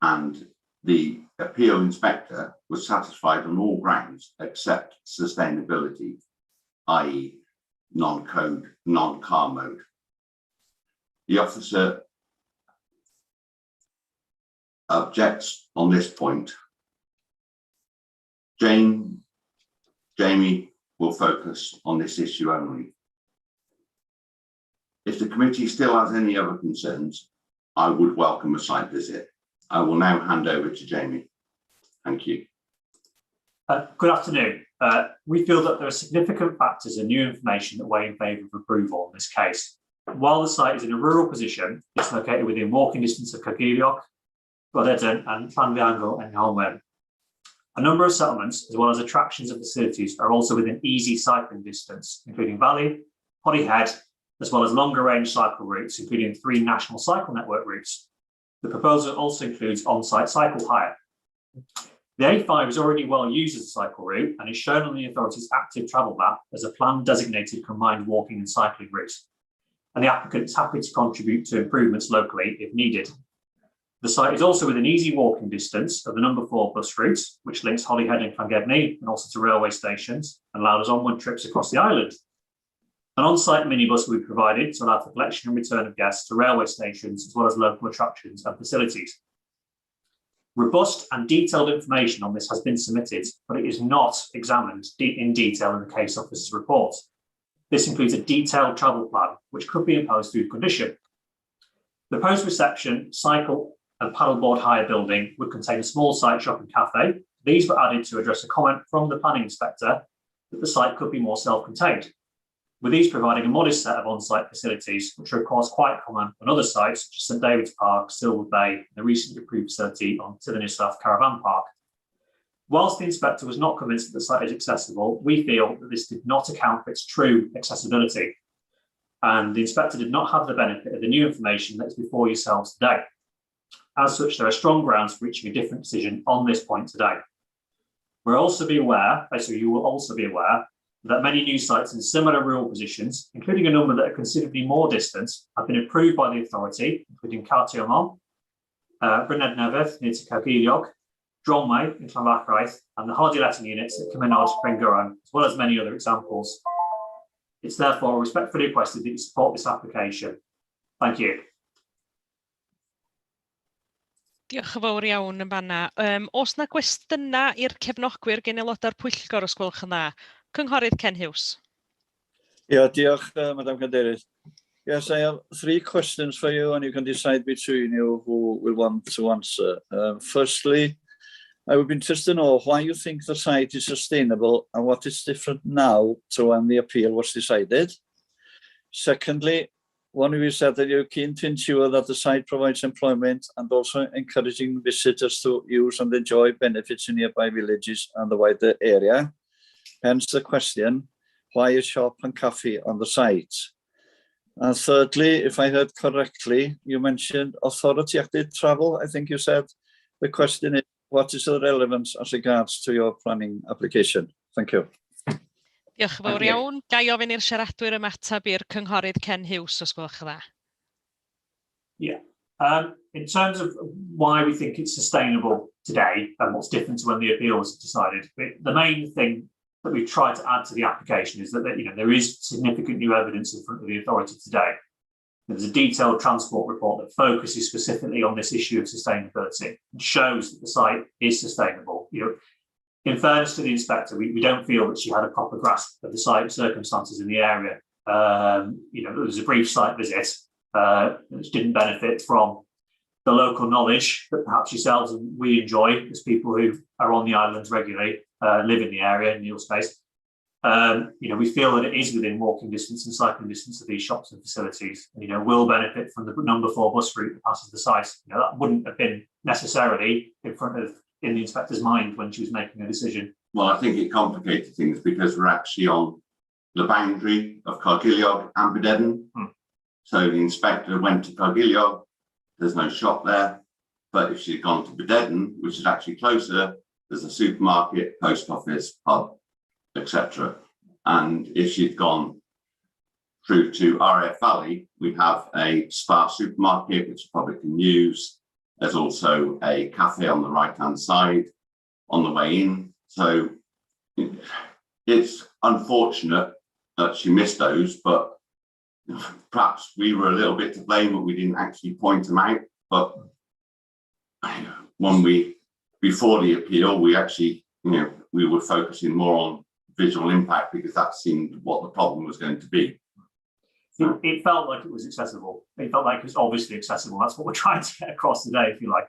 and the appeal inspector was satisfied on all grounds except sustainability, that is non-code, non-car mode. The officer objects on this point. Jamie will focus on this issue only. If the committee still has any other concerns, I would welcome a site visit. I will now hand over to Jamie. Thank you. Good afternoon. We feel that there are significant factors and new information that weigh in favour of approval in this case. While the site is in a rural position, it's located within walking distance of Caergeiliog, Bodedern and Llanfihangel and Nghalwen. A number of settlements, as well as attractions and facilities, are also within easy cycling distance, including Valley, Holyhead, as well as longer range cycle routes, including 3 national cycle network routes. The proposal also includes on-site cycle hire. The A5 is already well used as a cycle route and is shown on the authority's active travel map as a planned designated combined walking and cycling route. And the applicant is happy to contribute to improvements locally if needed. The site is also within easy walking distance of the number 4 bus route, which links Holyhead and Llangefni and also to railway stations and allows onward trips across the island. An on-site minibus will be provided to allow for collection and return of guests to railway stations, as well as local attractions and facilities. Robust and detailed information on this has been submitted, but it is not examined in detail in the case officer's report. This includes a detailed travel plan, which could be imposed through condition. The post-reception cycle and paddleboard hire building would contain a small site shop and cafe. These were added to address a comment from the planning inspector that the site could be more self-contained, with these providing a modest set of on-site facilities, which are of course quite common on other sites such as St David's Park, Silver Bay, and the recently approved facility on Tyddyn Isaf Caravan Park. Whilst the inspector was not convinced that the site is accessible, we feel that this did not account for its true accessibility, and the inspector did not have the benefit of the new information that is before yourselves today. As such, there are strong grounds for reaching a different decision on this point today. We'll also be aware, so you will also be aware, that many new sites in similar rural positions, including a number that are considerably more distant, have been approved by the authority, including Cartier-Mont, Bryned Newydd near to Caergeiliog, Dronway in Llanfachraeth, and the holiday letting units at Cymunod, Bryngwran, as well as many other examples. It's therefore respectfully requested that you support this application. Thank you. Diolch yn fawr iawn yn fanna. Oes na gwestiynau i'r cefnogwyr gen aelodau'r pwyllgor os gwelwch yn dda? Cynghorydd Ken Hughes. Yeah, diolch, Madam Cadeirydd. Yes, I have three questions for you and you can decide between you who will want to answer. Firstly, I would be interested to know why you think the site is sustainable and what is different now to when the appeal was decided. Secondly, one of you said that you're keen to ensure that the site provides employment and also encouraging visitors to use and enjoy benefits in nearby villages and the wider area. Hence the question, why a shop and cafe on the site? And thirdly, if I heard correctly, you mentioned authority active travel, I think you said. The question is, what is the relevance as regards to your planning application? Thank you. Diolch yn fawr iawn. Ga i ofyn i'r siaradwyr ymateb i'r cynghorydd Ken Hughes, os gwelwch yn dda. Yeah. In terms of why we think it's sustainable today and what's different to when the appeal was decided, the main thing that we've tried to add to the application is that there is significant new evidence in front of the authority today. There's a detailed transport report that focuses specifically on this issue of sustainability and shows that the site is sustainable. In fairness to the inspector, we don't feel that she had a proper grasp of the site circumstances in the area. There was a brief site visit, which didn't benefit from the local knowledge that perhaps yourselves and we enjoy as people who are on the islands regularly, live in the area in the space. We feel that it is within walking distance and cycling distance of these shops and facilities, and will benefit from the number 4 bus route that passes the site. That wouldn't have been necessarily in front of in the inspector's mind when she was making a decision. I think it complicated things because we're actually on the boundary of Caergeiliog and Bodedern. So the inspector went to Caergeiliog, there's no shop there, but if she'd gone to Bodedern, which is actually closer, there's a supermarket, post office, pub, etc. And if she'd gone through to RAF Valley, we have a Spar supermarket, which the public can use. There's also a cafe on the right-hand side on the way in. So it's unfortunate that she missed those, but perhaps we were a little bit to blame, but we didn't actually point them out. But before the appeal, we actually, we were focusing more on visual impact because that seemed what the problem was going to be. It felt like it was accessible. It felt like it was obviously accessible. That's what we're trying to get across today, if you like.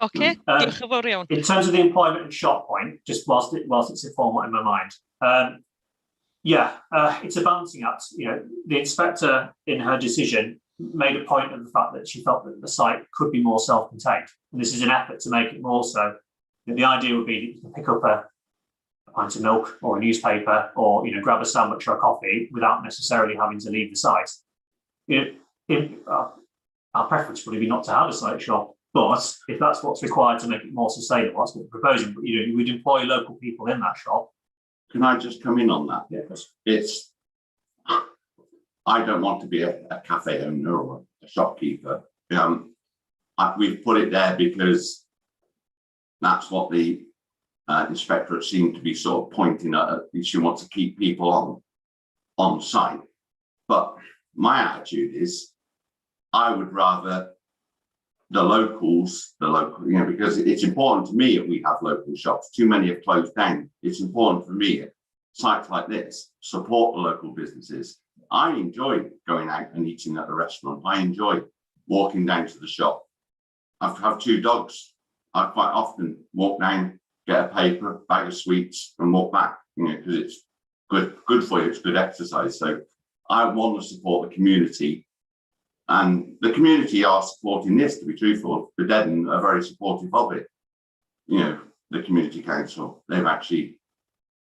Okay, diolch yn fawr iawn. In terms of the employment and shop point, just whilst it's a format in my mind, it's a balancing act. The inspector in her decision made a point of the fact that she felt that the site could be more self-contained, and this is an effort to make it more so. The idea would be that you can pick up a pint of milk or a newspaper, or grab a sandwich or a coffee without necessarily having to leave the site. Our preference would be not to have a site shop, but if that's what's required to make it more sustainable, that's what we're proposing. But you would employ local people in that shop. Can I just come in on that? Yeah, of course. I don't want to be a cafe owner or a shopkeeper. We've put it there because that's what the inspectorate seemed to be sort of pointing at. She wants to keep people on site. But my attitude is I would rather the locals, the local, you know, because it's important to me that we have local shops. Too many have closed down. It's important for me at sites like this, support the local businesses. I enjoy going out and eating at a restaurant. I enjoy walking down to the shop. I have 2 dogs. I quite often walk down, get a paper, bag of sweets, and walk back, because it's good for you. It's good exercise. So I want to support the community, and the community are supporting this, to be truthful. The Bodedern are very supportive of it. The community council, they've actually,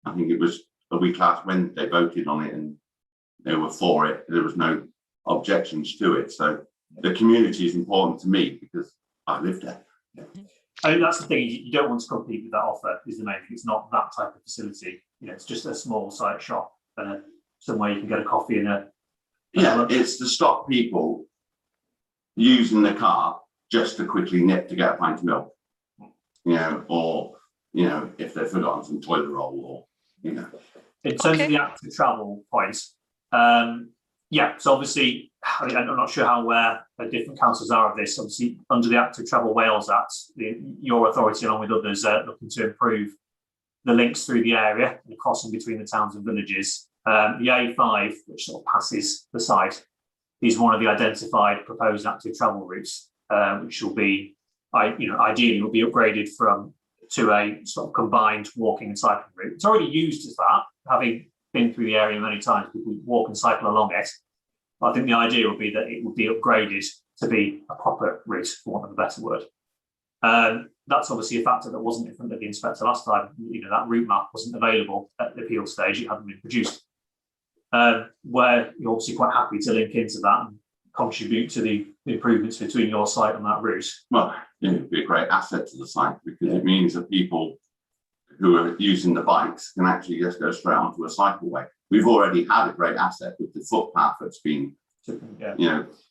I think it was a week last Wednesday, voted on it and they were for it. There was no objections to it. So the community is important to me because I live there. I think that's the thing, you don't want to compete with that offer is the main thing. It's not that type of facility. It's just a small site shop and somewhere you can get a coffee and a Yeah, lunch. It's to stop people using the car just to quickly nip to get a pint of milk, or if they've forgotten some toilet roll or. In terms of the active travel point, Yeah, so obviously, I mean, I'm not sure how aware the different councils are of this. Obviously, under the Active Travel Wales Act, your authority, along with others, are looking to improve the links through the area and the crossing between the towns and villages. The A5, which sort of passes the site, is one of the identified proposed active travel routes, which will be, I, you know, ideally will be upgraded from to a sort of combined walking and cycling route. It's already used as that, having been through the area many times, people walk and cycle along it. But I think the idea would be that it would be upgraded to be a proper route, for want of a better word. That's obviously a factor that wasn't in front of the inspector last time. That route map wasn't available at the appeal stage, it hadn't been produced. Where you're obviously quite happy to link into that and contribute to the improvements between your site and that route. Well, it would be a great asset to the site because it means that people who are using the bikes can actually just go straight onto a cycleway. We've already had a great asset with the footpath that's been,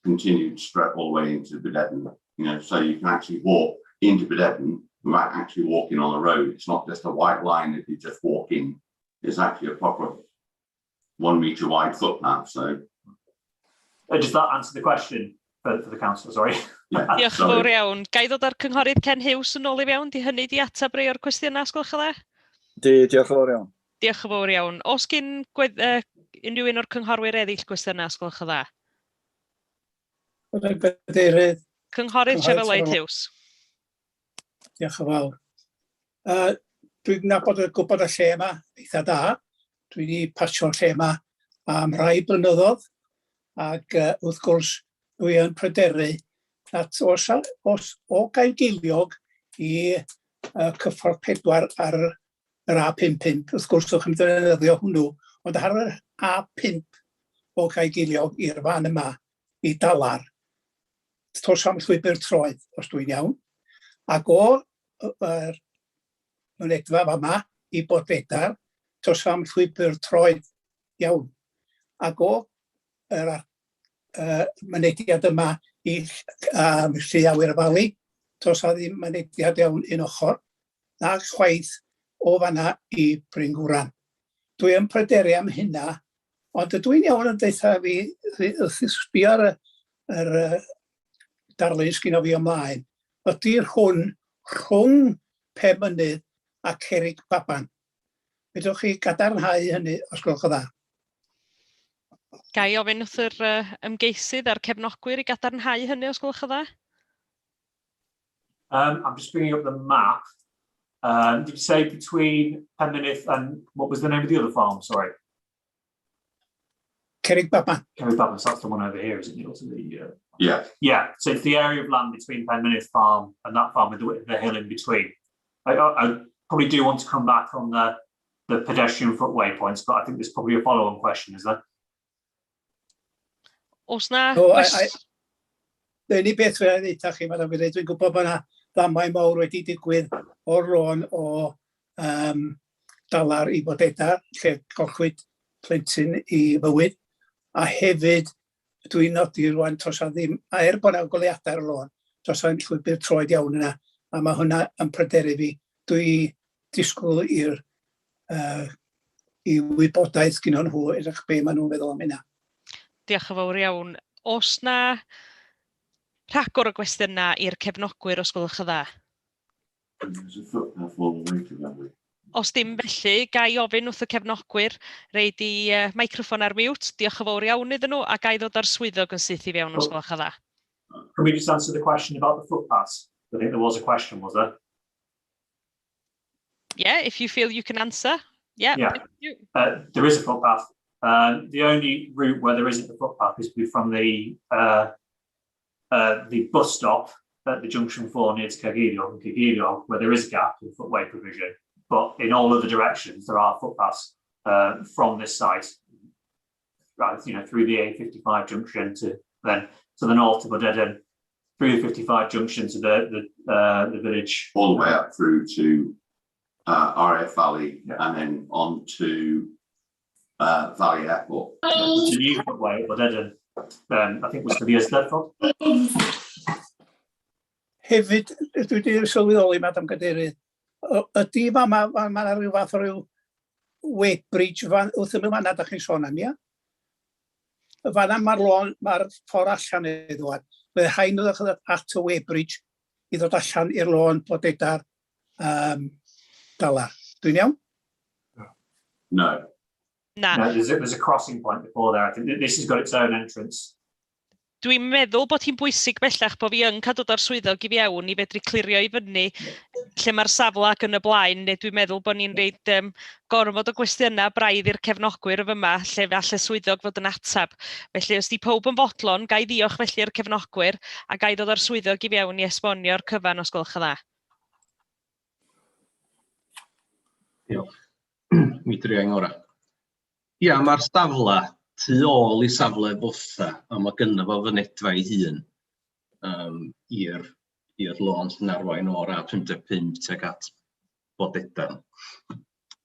continued straight all the way into Bodedern, so you can actually walk into Bodedern without actually walking on the road. It's not just a white line that you just walk in. It's actually a proper 1 metre wide footpath. So, Does that answer the question for the council? Sorry. Yeah, Diolch yn sorry. fawr iawn. Ga i ddod â'r cynghorydd Ken Hughes yn ôl i fewn? Di hynny di ateb rei o'r cwestiynau, os gwelwch yn dda? Di, diolch yn fawr iawn. Diolch yn fawr iawn. Oes gyn unrhyw un o'r cynghorwyr eraill gwestiynau, os gwelwch yn dda? Cadeirydd. Cynghorydd Cynghorydd Trevor Lloyd Trevor. Hughes. Diolch yn fawr. Dwi'n nabod y gwybod y lle yma eitha da. Dwi wedi pasio'r lle yma am rai blynyddoedd ac wrth gwrs dwi yn pryderu at os o Gaergeiliog i cyffordd 4 ar yr A55, wrth gwrs ydych chi'n defnyddio hwnnw, ond ar yr A5 o Gaergeiliog i'r fan yma i Dalar, does am llwybr troed, os dwi'n iawn, ac o yr mynedfa fama i Bodfedar, does am llwybr troed iawn. Ac o yr mynediad yma i Llu Awyr y Fali, does a ddim mynediad iawn un ochr, na chwaith o fanna i Bryngwran. Dwi yn pryderu am hynna, ond ydw i'n iawn yn deutha fi, wrth i sbio ar yr darlun sgynno fi ymlaen, ydy'r hwn rhwng Penmynydd a Cerrig Baban. Fedrwch chi gadarnhau hynny os gwelwch yn dda? Ga i ofyn wrth yr ymgeisydd a'r cefnogwyr i gadarnhau hynny os gwelwch yn dda? I'm just bringing up the map. Did you say between Penmynydd and what was the name of the other farm? Sorry. Cerrig Baban. Cerrig Baban, so that's the one over here, isn't it? Also the Yeah. Yeah, so it's the area of land between Penmynydd Farm and that farm with the hill in between. I probably do want to come back on the pedestrian footway points, but I think there's probably a follow-on question, is there? Oes na No, Yr unig beth fe'n ddeutha chi, madam Cadeirydd, dwi'n gwybod bod yna ddamwain mawr wedi digwydd o'r lôn o Dalar i Bodedar, lle gollwyd plentyn i fywyd, a hefyd dwi'n nodi rwan tos a ddim, a er bod yna goleuadau ar y lôn, tos a ddim llwybr troed iawn yna, a mae hwnna yn pryderu fi. Dwi disgwyl i'r i wybodaeth gyda nhw, edrych be maen nhw'n feddwl am hynna. Diolch yn fawr iawn. Oes na rhagor o gwestiynau i'r cefnogwyr os gwelwch yn dda? Os dim felly, ga i ofyn wrth y cefnogwyr roid i microffon ar mute. Diolch yn fawr iawn iddyn nhw, a ga i ddod â'r swyddog yn syth i fewn os gwelwch yn dda. Can we just answer the question about the footpaths? I think there was a question, was there? Yeah, if you feel you can answer. Yeah. Yeah. Thank you. There is a footpath. The only route where there isn't a footpath is from the bus stop at the junction 4 near to Caergeiliog and Caergeiliog, where there is a gap in footway provision. But in all other directions, there are footpaths from this site, right, through the A55 junction to then to the north to Bodedern, through the 55 junction to the village, all the way up through to RAF Valley, and then on to Valley Airport. Yeah, it's a new footway at Bodedern. I think it was for the Eisteddfod. Hefyd, dwi wedi sylweddoli, Madam Cadeirydd, ydy fa ma 'na ryw fath o ryw weighbridge fan, wrth ymyl fan'na dach chi'n sôn am, ia? Y fanna mae'r lôn, mae'r ffordd allan i ddod. Bydd rhaid nhw ddod at y weighbridge i ddod allan i'r lôn Bodedar Dalar. Dwi'n iawn? No. Na. No, there's a crossing point before there. I think this has got its own entrance. Dwi'n meddwl bod hi'n bwysig bellach bod fi yn cael dod o'r swyddog i fewn i fedru clirio i fyny lle mae'r safle ac yn y blaen, neu dwi'n meddwl bod ni'n rhoid gormod o gwestiynau braidd i'r cefnogwyr y fyma, lle fe all y swyddog fod yn atab. Felly, os di pawb yn fodlon, ga i ddiolch felly i'r cefnogwyr, a ga i ddod o'r swyddog i fewn i esbonio'r cyfan os gwelwch yn dda. Diolch. Mi dria i'n ngorau. Ia, mae'r safle tu ôl i safle Fotha, a mae gynno fo fynedfa ei hun i'r i'r lôn sy'n arwain o'r A55 tuag at Bodedan.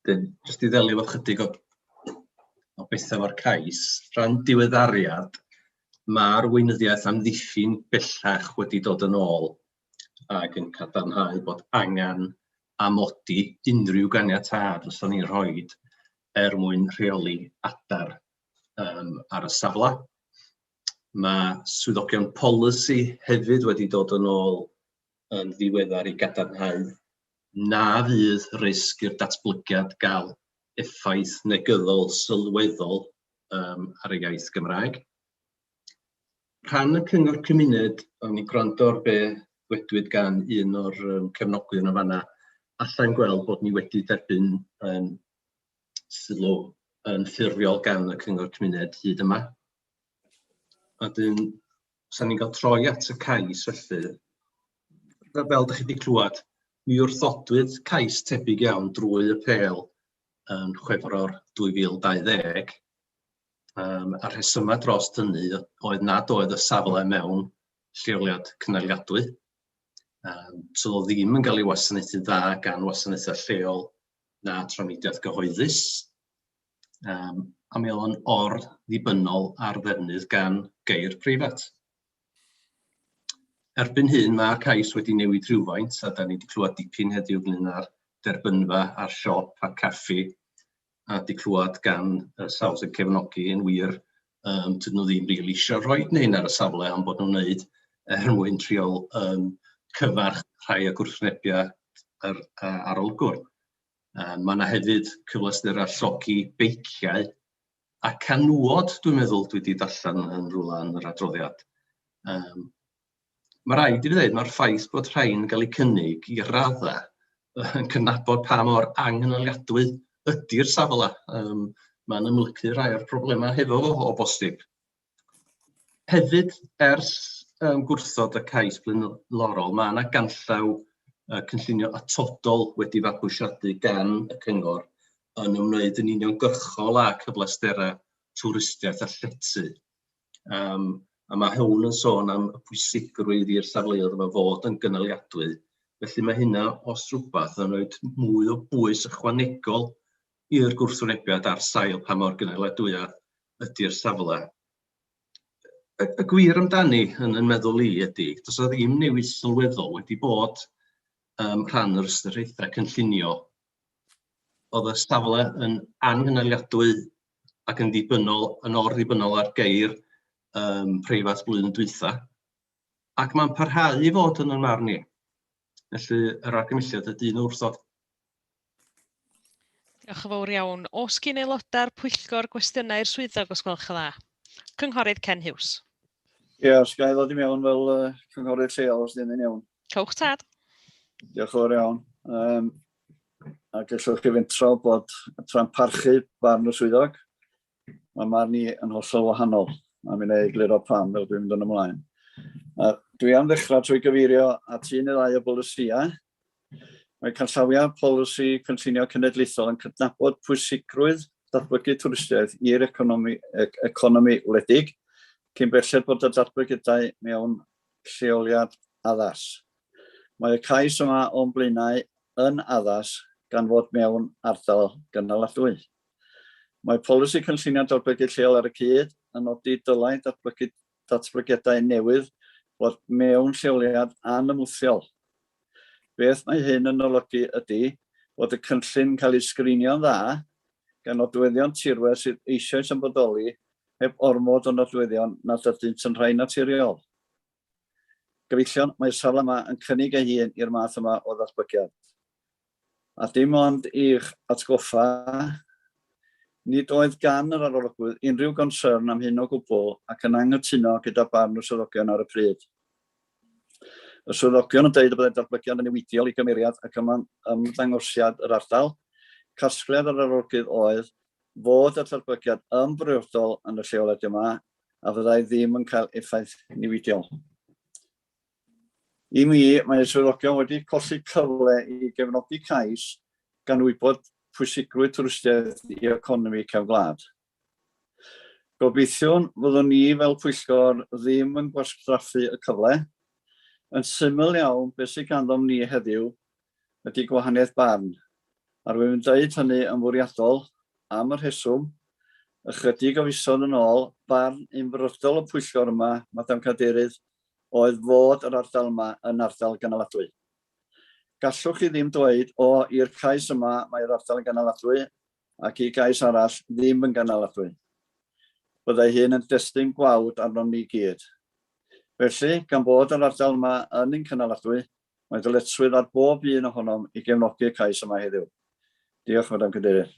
Dyn, jyst i ddelio efo chydig o bethau o'r cais, rhan diweddariad, mae'r weinyddiaeth amddiffyn bellach wedi dod yn ôl ac yn cadarnhau bod angen amodi unrhyw ganiatâd fysa ni'n rhoi er mwyn rheoli adar ar y safle. Mae swyddogion polisi hefyd wedi dod yn ôl yn ddiweddar i gadarnhau na fydd risg i'r datblygiad gael effaith negyddol sylweddol ar y iaith Gymraeg. Rhan y cyngor cymuned, o'n i'n gwrando ar be ddwedwyd gan un o'r cefnogwyr yn fanna, allai'n gweld bod ni wedi derbyn sylw yn ffurfiol gan y cyngor cymuned hyd yma. A dyn, sa'n ni'n cael troi at y cais felly, fel ydych chi wedi clywed, mi wrthodwyd cais tebyg iawn drwy apêl yn Chwefror 2020, a'r rhesymau dros hynny oedd nad oedd y safle mewn lleoliad cynaliadwy. So oedd ddim yn cael ei wasanaethu'n dda gan wasanaethau lleol na trafnidiaeth gyhoeddus. A mi oedd o'n or-ddibynnol ar ddefnydd gan geir preifat. Erbyn hyn, mae'r cais wedi newid rhywfaint, a da ni wedi clywed dipyn heddiw ynglyn â'r derbynfa a'r siop a'r caffi, a 'di clywed gan y sawl sy'n cefnogi yn wir, dydyn nhw ddim rili eisiau rhoi hyn ar y safle, ond bod nhw'n wneud er mwyn trial cyfarch rhai o gwrthwynebiau yr arolygwr. Mae yna hefyd cyfleusterau llogi beiciau a canŵod, dwi'n meddwl, dwi wedi darllen yn rhywle yn yr adroddiad. Mae rhaid i fi ddweud, mae'r ffaith bod rhain yn cael eu cynnig i raddau yn cydnabod pa mor anghynaliadwy ydy'r safle. Mae'n amlygu rhai o'r problemau hefo fo o bosib. Hefyd, ers gwrthod y cais blaenorol, mae yna ganllaw cynllunio atodol wedi fabwysiadu gan y cyngor yn ymwneud yn uniongyrchol â cyfleusterau twristiaeth a llety. A mae hwn yn sôn am y pwysigrwydd i'r safleoedd yma fod yn gynaliadwy. Felly mae hynna, os rhywbeth, yn rhoi mwy o bwys ychwanegol i'r gwrthwynebiad ar sail pa mor gynaliadwy ydy'r safle. Y gwir amdani, yn meddwl i, ydy, does 'na ddim newid sylweddol wedi bod rhan yr ystyriaethau cynllunio. Oedd y safle yn anghynaliadwy ac yn ddibynnol, yn or-ddibynnol ar geir preifat blwyddyn dwytha, ac mae'n parhau i fod yn 'y marn i. Felly yr argymhelliad ydy un wrthod. Diolch yn fawr iawn. Oes gyn aelodau'r pwyllgor gwestiynau i'r swyddog os gwelwch yn dda? Cynghorydd Ken Hughes. Ie, os ga i ddod i mewn fel cynghorydd lleol, os ddim yn iawn. Cowch tad. Diolch yn fawr iawn. A gallwch chi fentro bod tra'n parchu barn y swyddog, mae marn i yn hollol wahanol, a mi wna i egluro pam fel dwi'n mynd yn ymlaen. A dwi am ddechrau trwy gyfeirio at un neu ddau o bolisïau. Mae canllawiau polisi cynllunio cenedlaethol yn cydnabod pwysigrwydd datblygu twristiaeth i'r economi, economi wledig, cyn belled bod y datblygiadau mewn lleoliad addas. Mae y cais yma o'n blaenau yn addas gan fod mewn ardal gynaladwy. Mae polisi cynllunio datblygu lleol ar y cyd yn nodi dylai datblygu datblygiadau newydd fod mewn lleoliad anymwthiol. Beth mae hyn yn olygu ydy bod y cynllun yn cael ei sgrinio'n dda gan nodweddion tirwedd sydd eisoes yn bodoli. heb ormod o nodweddion nad ydynt yn rhai naturiol. Gyfeillion, mae'r safle yma yn cynnig ei hun i'r math yma o ddatblygiad. A dim ond i'ch atgoffa, nid oedd gan yr arolygwyr unrhyw gonsyrn am hyn o gwbl ac yn anghytuno gyda barn y swyddogion ar y pryd. Y swyddogion yn dweud y byddai'r datblygiad yn niweidiol i gymeriad ac ymddangosiad yr ardal. Casgliad yr arolygydd oedd fod y datblygiad yn briodol yn y lleoliad yma a fyddai ddim yn cael effaith niweidiol. I mi, mae swyddogion wedi colli cyfle i gefnogi cais gan wybod pwysigrwydd twristiaeth i economi cefn gwlad. Gobeithiwn fyddwn ni fel pwyllgor ddim yn gwastraffu y cyfle. Yn syml iawn, beth sydd ganddom ni heddiw ydy gwahaniaeth barn, a rwyf yn dweud hynny yn fwriadol am y rheswm, ychydig o fisoedd yn ôl, barn unfrydol y pwyllgor yma, Madam Cadeirydd, oedd fod yr ardal yma yn ardal gynaladwy. Gallwch chi ddim dweud, o, i'r cais yma mae'r ardal yn gynaladwy, ac i gais arall ddim yn gynaladwy. Byddai hyn yn destun gwawd arnom ni gyd. Felly, gan bod yr ardal yma yn un cynaladwy, mae dyletswydd ar bob un ohonom i gefnogi'r cais yma heddiw. Diolch, Madam Cadeirydd.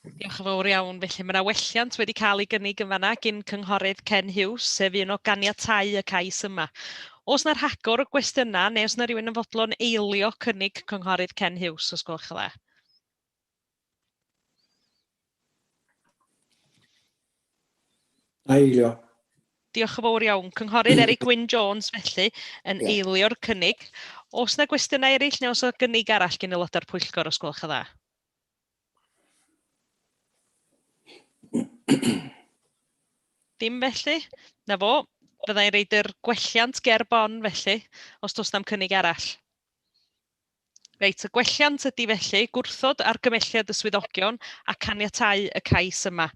Diolch yn fawr iawn. Felly mae yna welliant wedi cael ei gynnig yn fanna gyn cynghorydd Ken Hughes, sef un o ganiatau y cais yma. Oes na rhagor o gwestiynau neu os na rhywun yn fodlon eilio cynnig cynghorydd Ken Hughes, os gwelwch yn dda? Eilio. Diolch yn fawr iawn. Cynghorydd Eric Wyn Jones, felly, yn yeah. eilio'r cynnig. Oes na gwestiynau eraill neu os o gynnig arall gen aelodau'r pwyllgor, os gwelwch yn dda? Dim felly? Na fo. Fyddai'n reid yr gwelliant ger bon felly, os does na'm cynnig arall. Reit, y gwelliant ydy felly gwrthod argymelliad y swyddogion a caniatáu y cais yma.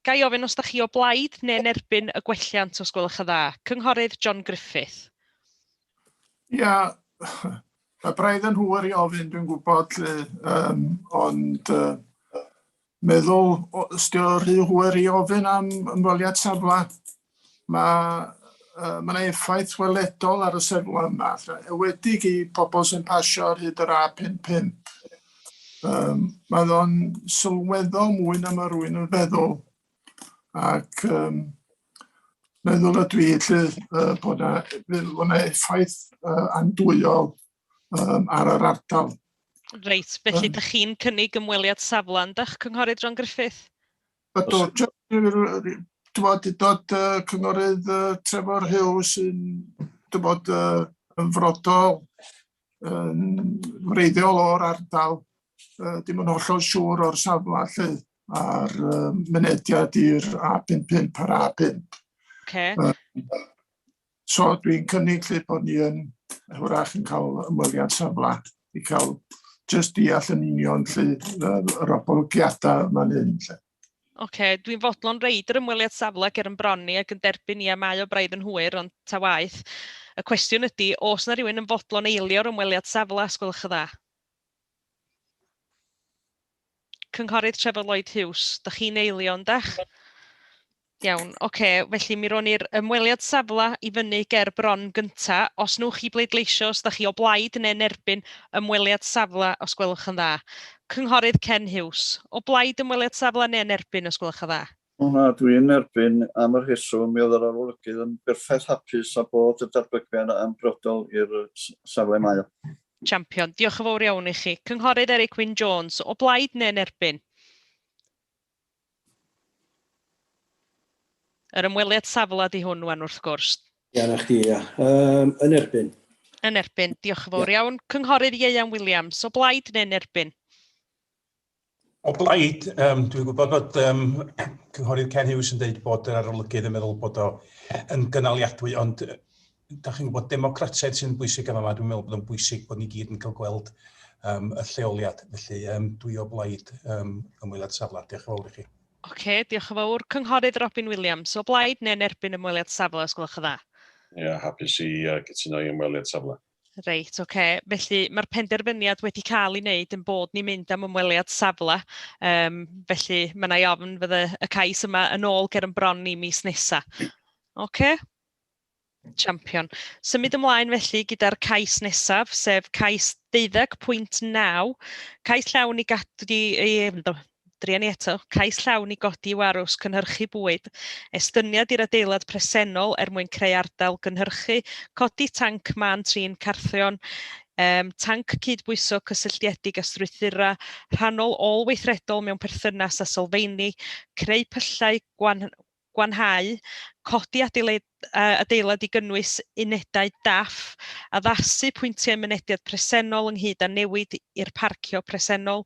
Ga i ofyn os da chi o blaid neu yn erbyn y gwelliant os gwelwch yn dda. Cynghorydd John Griffith. Ia, mae braidd yn hwyr i ofyn, dwi'n gwybod, lly, um, ond uh, meddwl, os di o rhy hwyr i ofyn am ymweliad safle, mae uh, ma yna effaith weledol ar y safle yma, ewedig i pobl sy'n pasio ar hyd yr A55. Um, mae o'n sylweddol mwy na mae rhywun yn feddwl. Ac um, meddwl ydw i lle uh, bod yna, bod yna effaith uh, andwyol um, ar yr ardal. Reit, felly um, dych chi'n cynnig ymweliad safle yn dych, Cynghorydd John Griffith? Ydw, dwi'n bod, dod uh, Cynghorydd uh, Trevor Hughes sy'n dwi'n bod, uh, yn frodol, yn wreiddiol o'r ardal, uh, dim yn hollol siŵr o'r safle lle a'r uh, mynediad i'r A55 a'r A5. Okay. So dwi'n cynnig lle bod ni yn hwrach yn cael ymweliad safle i cael jyst deall yn union lle yr oblygiadau yma'n hyn. Lle. Oce, okay, dwi'n fodlon reid yr ymweliad safle ger yn bron ni ac yn derbyn ni a mae o braidd yn hwyr, ond ta waeth. Y cwestiwn ydy, oes na rhywun yn fodlon eilio'r ymweliad safle, os gwelwch yn dda? Cynghorydd Trevor Lloyd Hughes, da chi'n eilio, yndach? Iawn, oce, okay, felly mi rown ni'r ymweliad safle i fyny ger bron gynta. Os newch chi bleidleisio, os da chi o blaid neu'n erbyn ymweliad safle, os gwelwch yn dda. Cynghorydd Ken Hughes, o blaid ymweliad safle neu'n erbyn, os gwelwch yn dda? O na, dwi'n erbyn am y rheswm mi oedd yr arolygydd yn berffaith hapus a bod y datblygiad yn briodol i'r safle mae o. Champion, diolch yn fawr iawn i chi. Cynghorydd Eric Wyn Jones, o blaid neu'n erbyn? Yr ymweliad safle di hwn wan wrth gwrs. Ia, na chdi, ia. Um, yn erbyn. Yn erbyn, diolch yn fawr iawn. Cynghorydd Ieuan Williams, o blaid neu'n erbyn? O blaid, um, dwi'n gwybod bod um, Cynghorydd Ken Hughes yn dweud bod yr arolygydd yn meddwl bod o yn gynaliadwy, ond da chi'n gwybod democratiaeth sy'n bwysig yma, dwi'n meddwl bod o'n bwysig bod ni gyd yn cael gweld um, y lleoliad. Felly um, dwi o blaid um, ymweliad safle. Diolch yn fawr i chi. Oce, okay, diolch yn fawr. Cynghorydd Robin Williams, o blaid neu'n erbyn ymweliad safle, os gwelwch yn dda? Ie, yeah, hapus i uh, cytuno i ymweliad safle. Reit, oce. Felly mae'r penderfyniad wedi cael ei wneud yn bod ni'n mynd am ymweliad safle. Um, felly mae yna ofn fydde y cais yma yn ôl ger yn bron ni mis nesa. Oce? Champion. Symud ymlaen felly gyda'r cais nesaf, sef cais 12.9. Cais llawn i gadw i, druan ni eto, cais llawn i godi warws cynhyrchu bwyd, estyniad i'r adeilad presennol er mwyn creu ardal gynhyrchu, codi tanc mân trin carthion, um, tanc cydbwyso cysylltiedig â strwythurau rhannol ôl-weithredol mewn perthynas â sylfeini, creu pyllau gwan gwanhau, codi adeilad, adeilad i gynnwys unedau DAF, addasu pwyntiau mynediad presennol ynghyd â newid i'r parcio presennol,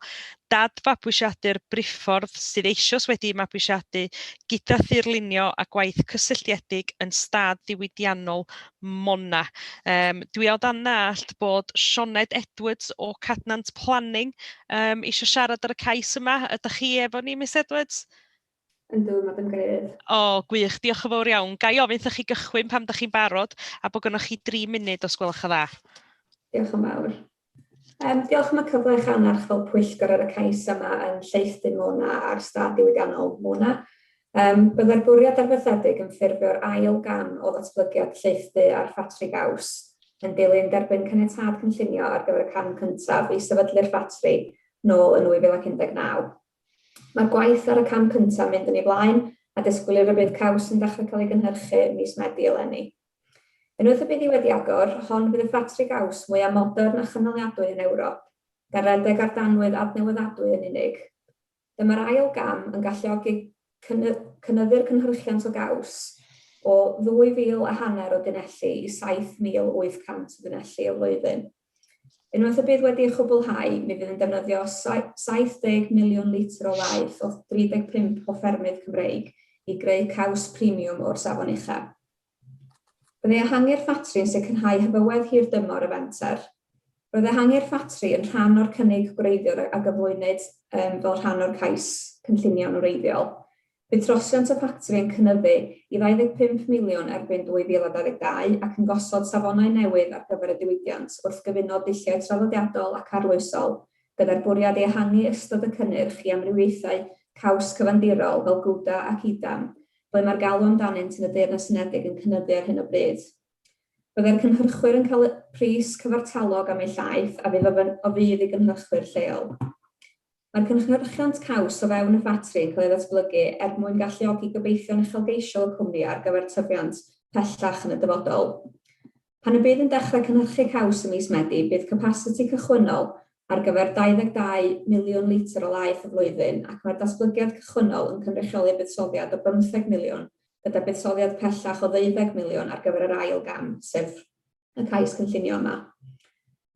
dadfabwysiadu'r briffordd sydd eisoes wedi'i mabwysiadu gyda thirlunio a gwaith cysylltiedig yn stad ddiwydiannol Mona. Um, dwi o dan nallt bod Sioned Edwards o Cadnant Planning um, eisiau siarad ar y cais yma. Ydych chi efo ni, Miss Edwards? Yndw, Madam Cadeirydd. O, gwych, diolch yn fawr iawn. Ga i ofyn wrthoch chi gychwyn pan ydych chi'n barod a bod gynnwch chi dri munud os gwelwch yn dda. Diolch yn fawr. Um, diolch am y cyfle i'ch annerch fel pwyllgor ar y cais yma yn Llaethdy Mona a'r stad diwydiannol Mona. Um, byddai'r bwriad arfaethedig yn ffurfio'r ail gam o ddatblygiad Llaethdy a'r ffatri gaws yn dilyn derbyn caniatâd cynllunio ar gyfer y cam cyntaf i sefydlu'r ffatri nôl yn 2019. Mae'r gwaith ar y cam cyntaf yn mynd yn ei flaen, a disgwylir y bydd caws yn dechrau cael ei gynhyrchu mis Medi eleni. Unwaith y bydd hi wedi agor, hon fydd y ffatri gaws mwyaf modern a chynaliadwy yn Ewrop, gan redeg ar danwydd adnewyddadwy yn unig. Dyma'r ail gam yn galluogi cynyddu'r cynhyrchiant o gaws o ddwy fil a hanner o dunelli i 7,800 o dunelli y flwyddyn. Unwaith y bydd wedi ei chwblhau, mi fydd yn defnyddio 70 miliwn litr o laeth o 35 o ffermydd Cymreig i greu caws premiwm o'r safon uchaf. Byddai ehangu'r ffatri yn sicrhau hyfywedd hir dymor y fenter. Roedd ehangu'r ffatri yn rhan o'r cynnig gwreiddiol a gyflwynwyd um, fel rhan o'r cais cynllunio'n wreiddiol. Bydd trosiant y ffatri yn cynyddu i 25 miliwn erbyn 2022 ac yn gosod safonau newydd ar gyfer y diwydiant wrth gyfuno dulliau traddodiadol ac arloesol gyda'r bwriad i ehangu ystod y cynnyrch i amrywiaethau caws cyfandirol fel Gouda ac Edam, ble mae'r galw amdanynt yn y Deyrnas Unedig yn cynyddu ar hyn o bryd. Byddai'r cynhyrchwyr yn cael pris cyfartalog am eu llaeth a fydd o fudd i gynhyrchwyr lleol. Mae'r cynhyrchiant caws o fewn y ffatri yn cael ei ddatblygu er mwyn galluogi gobeithion uchelgeisiol y cwmni ar gyfer tyfiant pellach yn y dyfodol. Pan y bydd yn dechrau cynhyrchu caws ym mis Medi, bydd capasiti cychwynnol ar gyfer 22 miliwn litr o laeth y flwyddyn ac mae'r datblygiad cychwynnol yn cynrychioli buddsoddiad o bymtheg miliwn gyda buddsoddiad pellach o ddeuddeg miliwn ar gyfer yr ail gam, sef y cais cynllunio yma.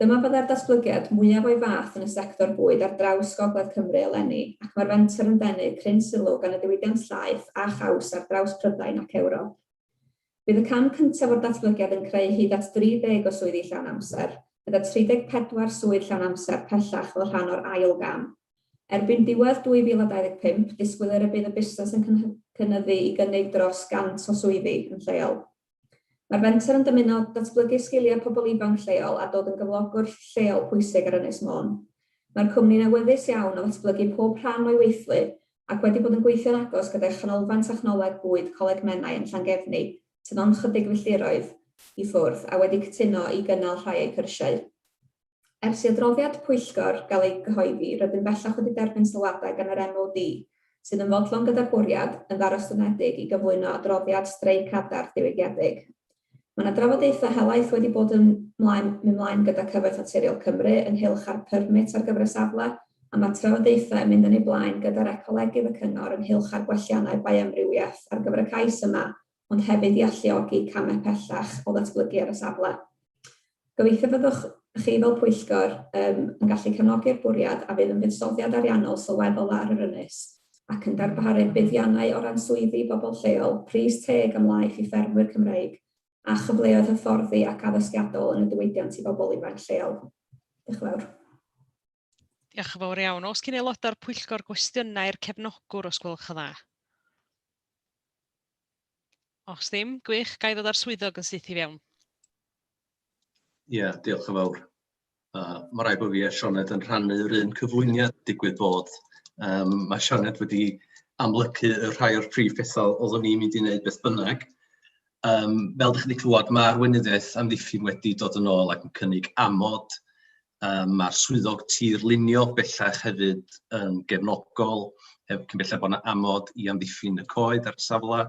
Dyma fyddai'r datblygiad mwyaf o'i fath yn y sector bwyd ar draws Gogledd Cymru eleni, ac mae'r fenter yn denu cryn sylw gan y diwydiant llaeth a chaws ar draws Prydain ac Ewrop. Bydd y cam cyntaf o'r datblygiad yn creu hyd at 30 o swyddi llawn amser, gyda 34 swydd llawn amser pellach fel rhan o'r ail gam. Erbyn diwedd 2025, disgwylir y bydd y busnes yn cynyddu i gynnig dros 100 o swyddi yn lleol. Mae'r fenter yn dymuno datblygu sgiliau pobl ifanc lleol a dod yn gyflogwr lleol pwysig ar Ynys Môn. Mae'r cwmni'n awyddus iawn o ddatblygu pob rhan o'i weithlu ac wedi bod yn gweithio'n agos gyda Chanolfan Technoleg Bwyd Coleg Menai yn Llangefni, sydd ond chydig filltiroedd i ffwrdd, a wedi cytuno i gynnal rhai o'u cyrsiau. Ers i adroddiad pwyllgor gael ei gyhoeddi, rydym bellach wedi derbyn sylwadau gan yr MOD, sydd yn fodlon gyda'r bwriad, yn ddarostyngedig i gyflwyno adroddiad streic adar diwygiedig. Mae yna drafodaethau helaeth wedi bod yn mlaen, mynd mlaen gyda Cyfoeth Naturiol Cymru ynghylch â'r permit ar gyfer y safle, a mae trafodaethau yn mynd yn eu blaen gyda'r ecolegydd y cyngor ynghylch â'r gwelliannau bioamrywiaeth ar gyfer y cais yma, ond hefyd i alluogi camau pellach o ddatblygu ar y safle. Gobeithio byddwch chi fel pwyllgor um, yn gallu cefnogi'r bwriad a fydd yn fuddsoddiad ariannol sylweddol ar yr ynys ac yn darparu buddiannau o ran swyddi i bobl lleol, pris teg am laeth i ffermwyr Cymreig a chyfleoedd hyfforddi ac addysgiadol yn y diwydiant i bobl ifanc lleol. Diolch yn fawr. Diolch yn fawr iawn. Oes cyn aelodau'r pwyllgor gwestiynau i'r cefnogwr os gwelwch yn dda? Os ddim, gwych, ga i ddod â'r swyddog yn syth i fewn. Ie, yeah, diolch yn fawr. Mae rhaid bod fi a Sioned yn rhannu'r un cyflwyniad digwydd bod. Mae Sioned wedi amlygu y rhai o'r prif pethau oeddwn i'n mynd i wneud beth bynnag. Fel ydych chi wedi clywed, mae'r weinyddiaeth amddiffyn wedi dod yn ôl ac yn cynnig amod. Mae'r swyddog tirlunio bellach hefyd yn gefnogol, heb cyn belled bod yna amod i amddiffyn y coed ar y safle.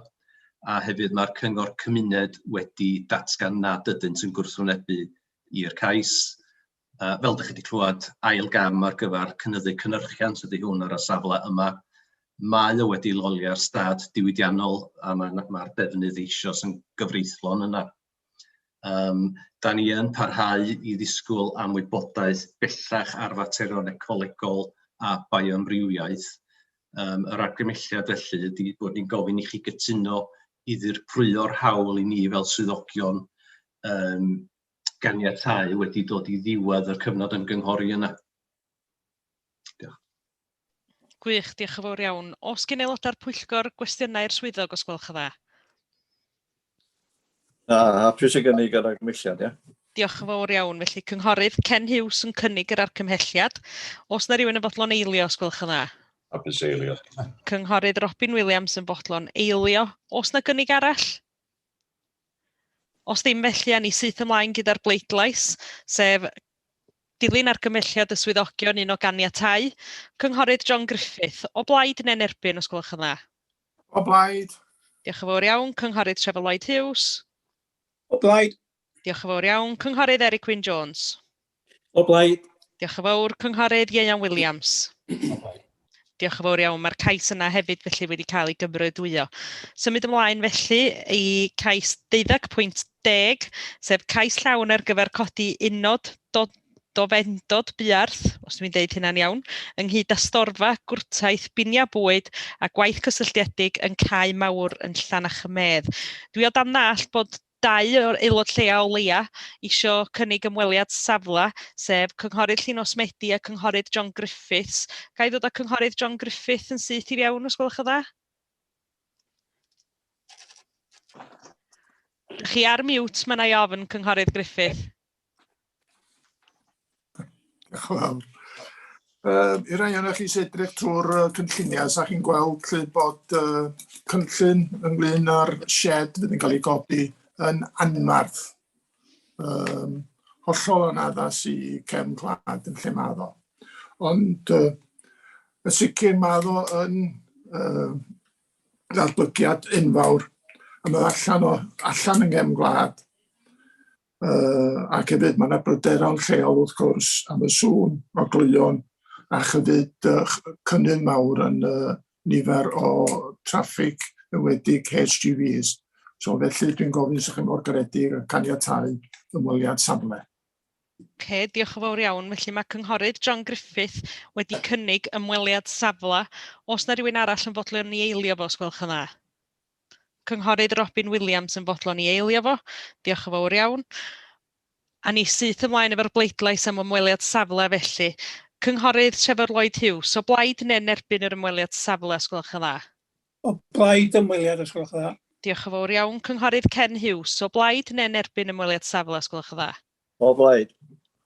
A hefyd mae'r cyngor cymuned wedi datgan nad ydynt yn gwrthwynebu i'r cais. Fel ydych chi wedi clywed, ail gam ar gyfer cynyddu cynhyrchiant ydy hwn ar y safle yma. Mae o wedi loli ar stad diwydiannol a mae'r ma defnydd eisoes yn gyfreithlon yna. Da ni yn parhau i ddisgwyl am wybodaeth bellach ar faterion ecolegol a bioamrywiaeth. Yr argymhelliad felly ydy bod ni'n gofyn i chi gytuno i ddirprwyo'r hawl i ni fel swyddogion ganiatáu wedi dod i ddiwedd yr cyfnod ymgynghori yna. Diolch. Gwych, diolch yn fawr iawn. Oes gen aelodau'r pwyllgor gwestiynau i'r swyddog, os gwelwch yn dda? Na, hapus i gynnig yr argymhelliad, ie. Diolch yn fawr iawn. Felly, cynghorydd Ken Hughes yn cynnig yr argymhelliad. Oes na rywun yn fodlon eilio, os gwelwch yn dda? Hapus eilio. Cynghorydd Robin Williams yn fodlon eilio. Oes na gynnig arall? Os ddim felly, a ni syth ymlaen gyda'r bleidlais, sef dilyn argymhelliad y swyddogion un o ganiatáu. Cynghorydd John Griffith, o blaid neu'n erbyn, os gwelwch yn dda? O blaid. Diolch yn fawr iawn. Cynghorydd Trevor Lloyd Hughes. O blaid. Diolch yn fawr iawn. Cynghorydd Eric Wyn Jones. O blaid. Diolch yn fawr. Cynghorydd Ieuan Williams. O blaid. Diolch yn fawr iawn. Mae'r cais yna hefyd felly wedi cael ei gymeradwyo. Symud ymlaen felly i cais 12.10, sef cais llawn ar gyfer codi unod dofendod buarth, os dwi'n deud hynna'n iawn, ynghyd â storfa, gwrtaith, biniau bwyd a gwaith cysylltiedig yn cae mawr yn Llanach-y-medd. Dwi o dan ddallt bod dau o'r aelod lleol o leia isio cynnig ymweliad safle, sef Cynghorydd Llinos Medi a Cynghorydd John Griffiths. Ga i ddod â Cynghorydd John Griffith yn syth i fewn, os gwelwch yn dda? Dych chi ar mute, mae yna i ofn, Cynghorydd Griffith. Diolch yn fawr. I rai ohonoch chi sy'n edrych trwy'r cynlluniau, sa chi'n gweld lle bod cynllun ynglyn â'r shed fydd yn cael ei godi yn anfarth. Hollol anaddas i cefn gwlad yn lle mae o. Ond yn sicr mae o yn ddatblygiad enfawr a mae allan, o, allan yng nghefn gwlad. Ac hefyd mae yna bryderon lleol wrth gwrs am y sŵn o gleuon a chyfyd cynnydd mawr yn nifer o traffig enwedig HGVs. So felly dwi'n gofyn os ydych chi mor garedig a caniatáu ymweliad safle. Oce, diolch yn fawr iawn. Felly mae Cynghorydd John Griffith wedi cynnig ymweliad safle. Oes na rywun arall yn fodlon i eilio fo, os gwelwch yn dda? Cynghorydd Robin Williams yn fodlon i eilio fo. Diolch yn fawr iawn. A ni syth ymlaen efo'r bleidlais am ymweliad safle felly. Cynghorydd Trevor Lloyd Hughes, o blaid neu'n erbyn yr ymweliad safle, os gwelwch yn dda? O blaid ymweliad, os gwelwch yn dda. Diolch yn fawr iawn. Cynghorydd Ken Hughes, o blaid neu'n erbyn ymweliad safle, os gwelwch yn dda? O blaid.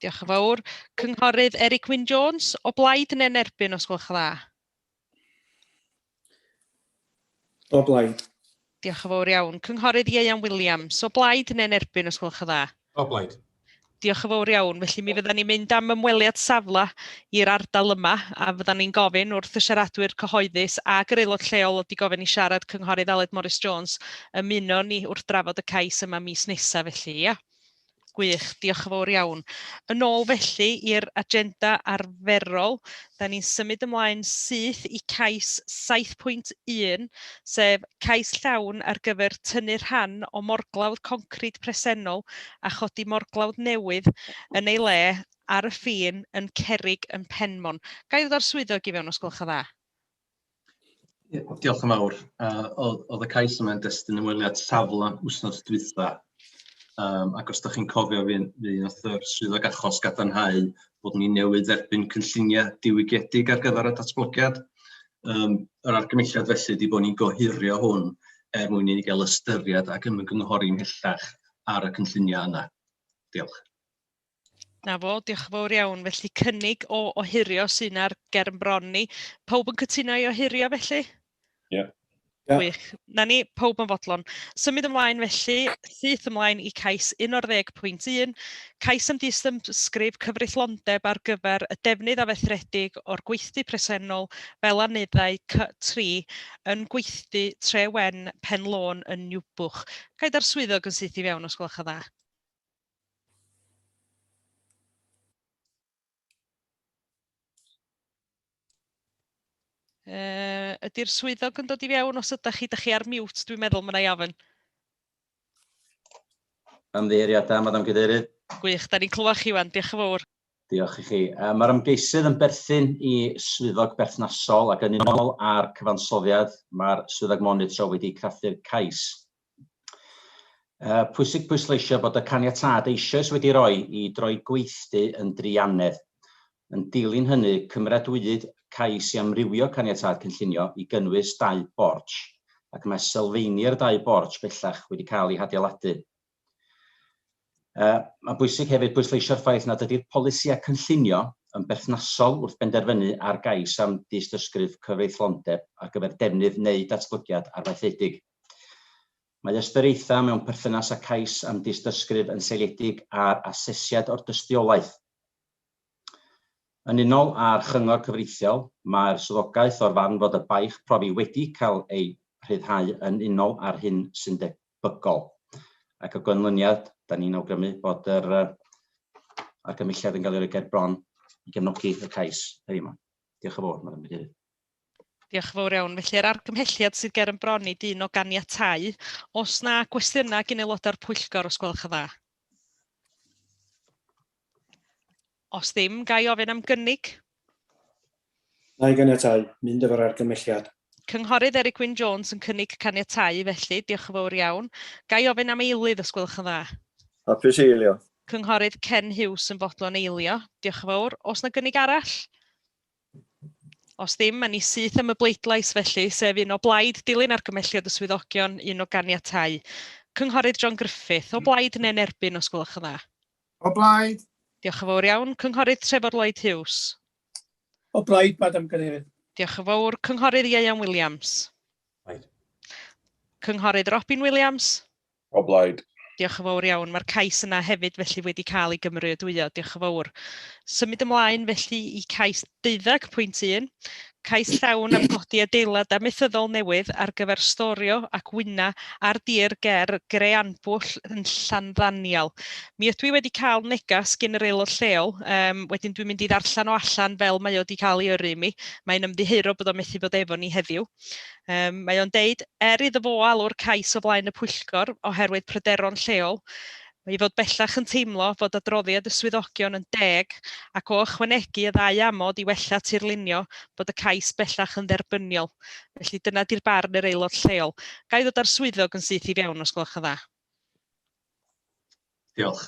Diolch yn fawr. Cynghorydd Eric Wyn Jones, o blaid neu'n erbyn, os gwelwch yn dda? O blaid. Diolch yn fawr iawn. Cynghorydd Ieuan Williams, o blaid neu'n erbyn, os gwelwch yn dda? O blaid. Diolch yn fawr iawn. Felly mi fyddan ni'n mynd am ymweliad safle i'r ardal yma a fyddan ni'n gofyn wrth y siaradwyr cyhoeddus ac yr aelod lleol oedd 'di gofyn i siarad, Cynghorydd Aled Morris Jones, ymuno ni wrth drafod y cais yma mis nesaf felly, ia? Gwych, diolch yn fawr iawn. Yn ôl felly i'r agenda arferol, da ni'n symud ymlaen syth i cais 7.1, sef cais llawn ar gyfer tynnu rhan o morglawdd concrid presennol a chodi morglawdd newydd yn ei le ar y ffin yn Cerrig yn Penmon. Ga i ddod â'r swyddog i fewn os gwelwch yn dda? Diolch yn fawr. Oedd y cais yma'n destun ymweliad safle wythnos dwytha. Ac os ydych chi'n cofio, fi nath yr swyddog achos gadarnhau bod ni newydd dderbyn cynlluniau diwygiedig ar gyfer y datblygiad. Yr argymhelliad felly ydy bod ni'n gohirio hwn er mwyn i ni gael ystyried ac ymgynghori ymhellach ar y cynlluniau yna. Diolch. Na fo, diolch yn fawr iawn. Felly cynnig o ohirio sy'n ar ger yn bron ni. Pawb yn cytuno i ohirio felly? Ie. Yeah. Gwych. Na ni, pawb yn fodlon. Symud ymlaen felly, syth ymlaen i cais 11.1, cais am dystysgrif cyfreithlondeb ar gyfer y defnydd afethredig o'r gweithdy presennol fel aneddau C3 yn gweithdy Tre Wen Pen Lôn yn Niwbwch. Ga i da'r swyddog yn syth i fewn os gwelwch yn dda. Uh, ydy'r swyddog yn dod i fewn os ydych chi, ydych chi ar mute, dwi'n meddwl, mae'n ei ofyn. Ymddiheuriadau, Madam Cadeirydd. Gwych, da ni'n clywed chi wan, diolch yn fawr. Diolch i chi. Mae'r ymgeisydd yn berthyn i swyddog berthnasol ac yn unol â'r cyfansoddiad, mae'r swyddog monitro wedi craffu'r cais. Pwysig pwysleisio bod y caniatâd eisoes wedi rhoi i droi gweithdy yn driannedd. Yn dilyn hynny, cymeradwywyd cais i amrywio caniatâd cynllunio i gynnwys dau bortsh, ac mae sylfeini'r dau bortsh bellach wedi cael eu hadeiladu. Mae'n bwysig hefyd pwysleisio'r ffaith nad ydy'r polisïau cynllunio yn berthnasol wrth benderfynu ar gais am dystysgrif cyfreithlondeb ar gyfer defnydd neu datblygiad arfaethedig. Mae ystyriaethau mewn perthynas â cais am dystysgrif yn seiliedig ar asesiad o'r dystiolaeth. Yn unol â'r chyngor cyfreithiol, mae'r swyddogaeth o'r farn fod y baich profi wedi cael ei rhyddhau yn unol â'r hyn sy'n debygol. Ac o ganlyniad, da ni'n awgrymu bod yr argymhelliad yn cael ei roi ger bron i gefnogi y cais heddiw yma. Diolch yn fawr, Madam Cadeirydd. Diolch yn fawr iawn. Felly, yr argymhelliad sydd ger yn bron i dyn o ganiatáu. Os na gwestiynau gyn aelodau'r pwyllgor, os gwelwch yn dda? Os ddim, ga i ofyn am gynnig? Na i ganiatáu, mynd efo'r argymhelliad. Cynghorydd Eric Wyn Jones yn cynnig caniatáu, felly, diolch yn fawr iawn. Ga i ofyn am eilydd, os gwelwch yn dda? Hapus i eilio. Cynghorydd Ken Hughes yn fodlon eilio. Diolch yn fawr. Oes na gynnig arall? Os ddim, mae ni syth am y bleidlais felly, sef un o blaid dilyn argymhelliad y swyddogion, un o ganiatáu. Cynghorydd John Griffith, o blaid neu'n erbyn os gwelwch yn dda? O blaid. Diolch yn fawr iawn. Cynghorydd Trefor Lloyd Hughes. O blaid, Madam Cadeirydd. Diolch yn fawr. Cynghorydd Ieuan Williams. Blaid. Cynghorydd Robin Williams. O blaid. Diolch yn fawr iawn. Mae'r cais yna hefyd felly wedi cael ei gymeradwyo. Diolch yn fawr. Symud ymlaen felly i cais 12.1. Cais llawn am godi adeilad amaethyddol newydd ar gyfer storio ac wyna ar dir ger Greanbwll yn Llanddaniel. Mi ydw i wedi cael neges gyn yr aelod lleol, um, wedyn dwi'n mynd i ddarllen o allan fel mae o wedi cael ei yrru i mi. Mae'n ymddiheuro bod o'n methu bod efo ni heddiw. Um, mae o'n deud, er iddo fo alw'r cais o flaen y pwyllgor oherwydd pryderon lleol, mae fod bellach yn teimlo fod adroddiad y swyddogion yn deg ac o ychwanegu y ddau amod i wella tirlunio bod y cais bellach yn dderbyniol. Felly dyna di'r barn yr aelod lleol. Ga i ddod â'r swyddog yn syth i fewn os gwelwch yn dda. Diolch.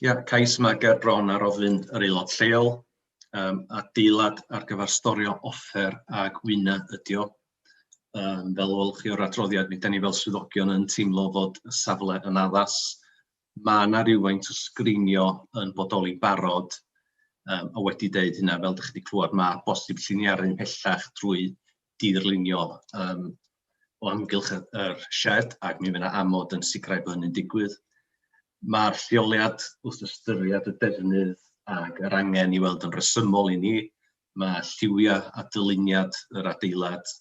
Ia, cais yma ger bron ar ofyn yr aelod lleol. Um, adeilad ar gyfer storio offer a gwyna ydi o. Um, fel welwch chi o'r adroddiad, mi da ni fel swyddogion yn teimlo fod y safle yn addas. Mae yna rywfaint o sgrinio yn bodoli'n barod, um, a wedi deud hynna, fel ydych chi wedi clywed, mae bosib lliniaru'n pellach drwy dirlunio um, o amgylch yr shed ac mi fydd yna amod yn sicrhau bod hynny'n digwydd. Mae'r lleoliad wrth ystyried y defnydd ac yr angen i weld yn rhesymol i ni. Mae lliwiau a dyluniad yr adeilad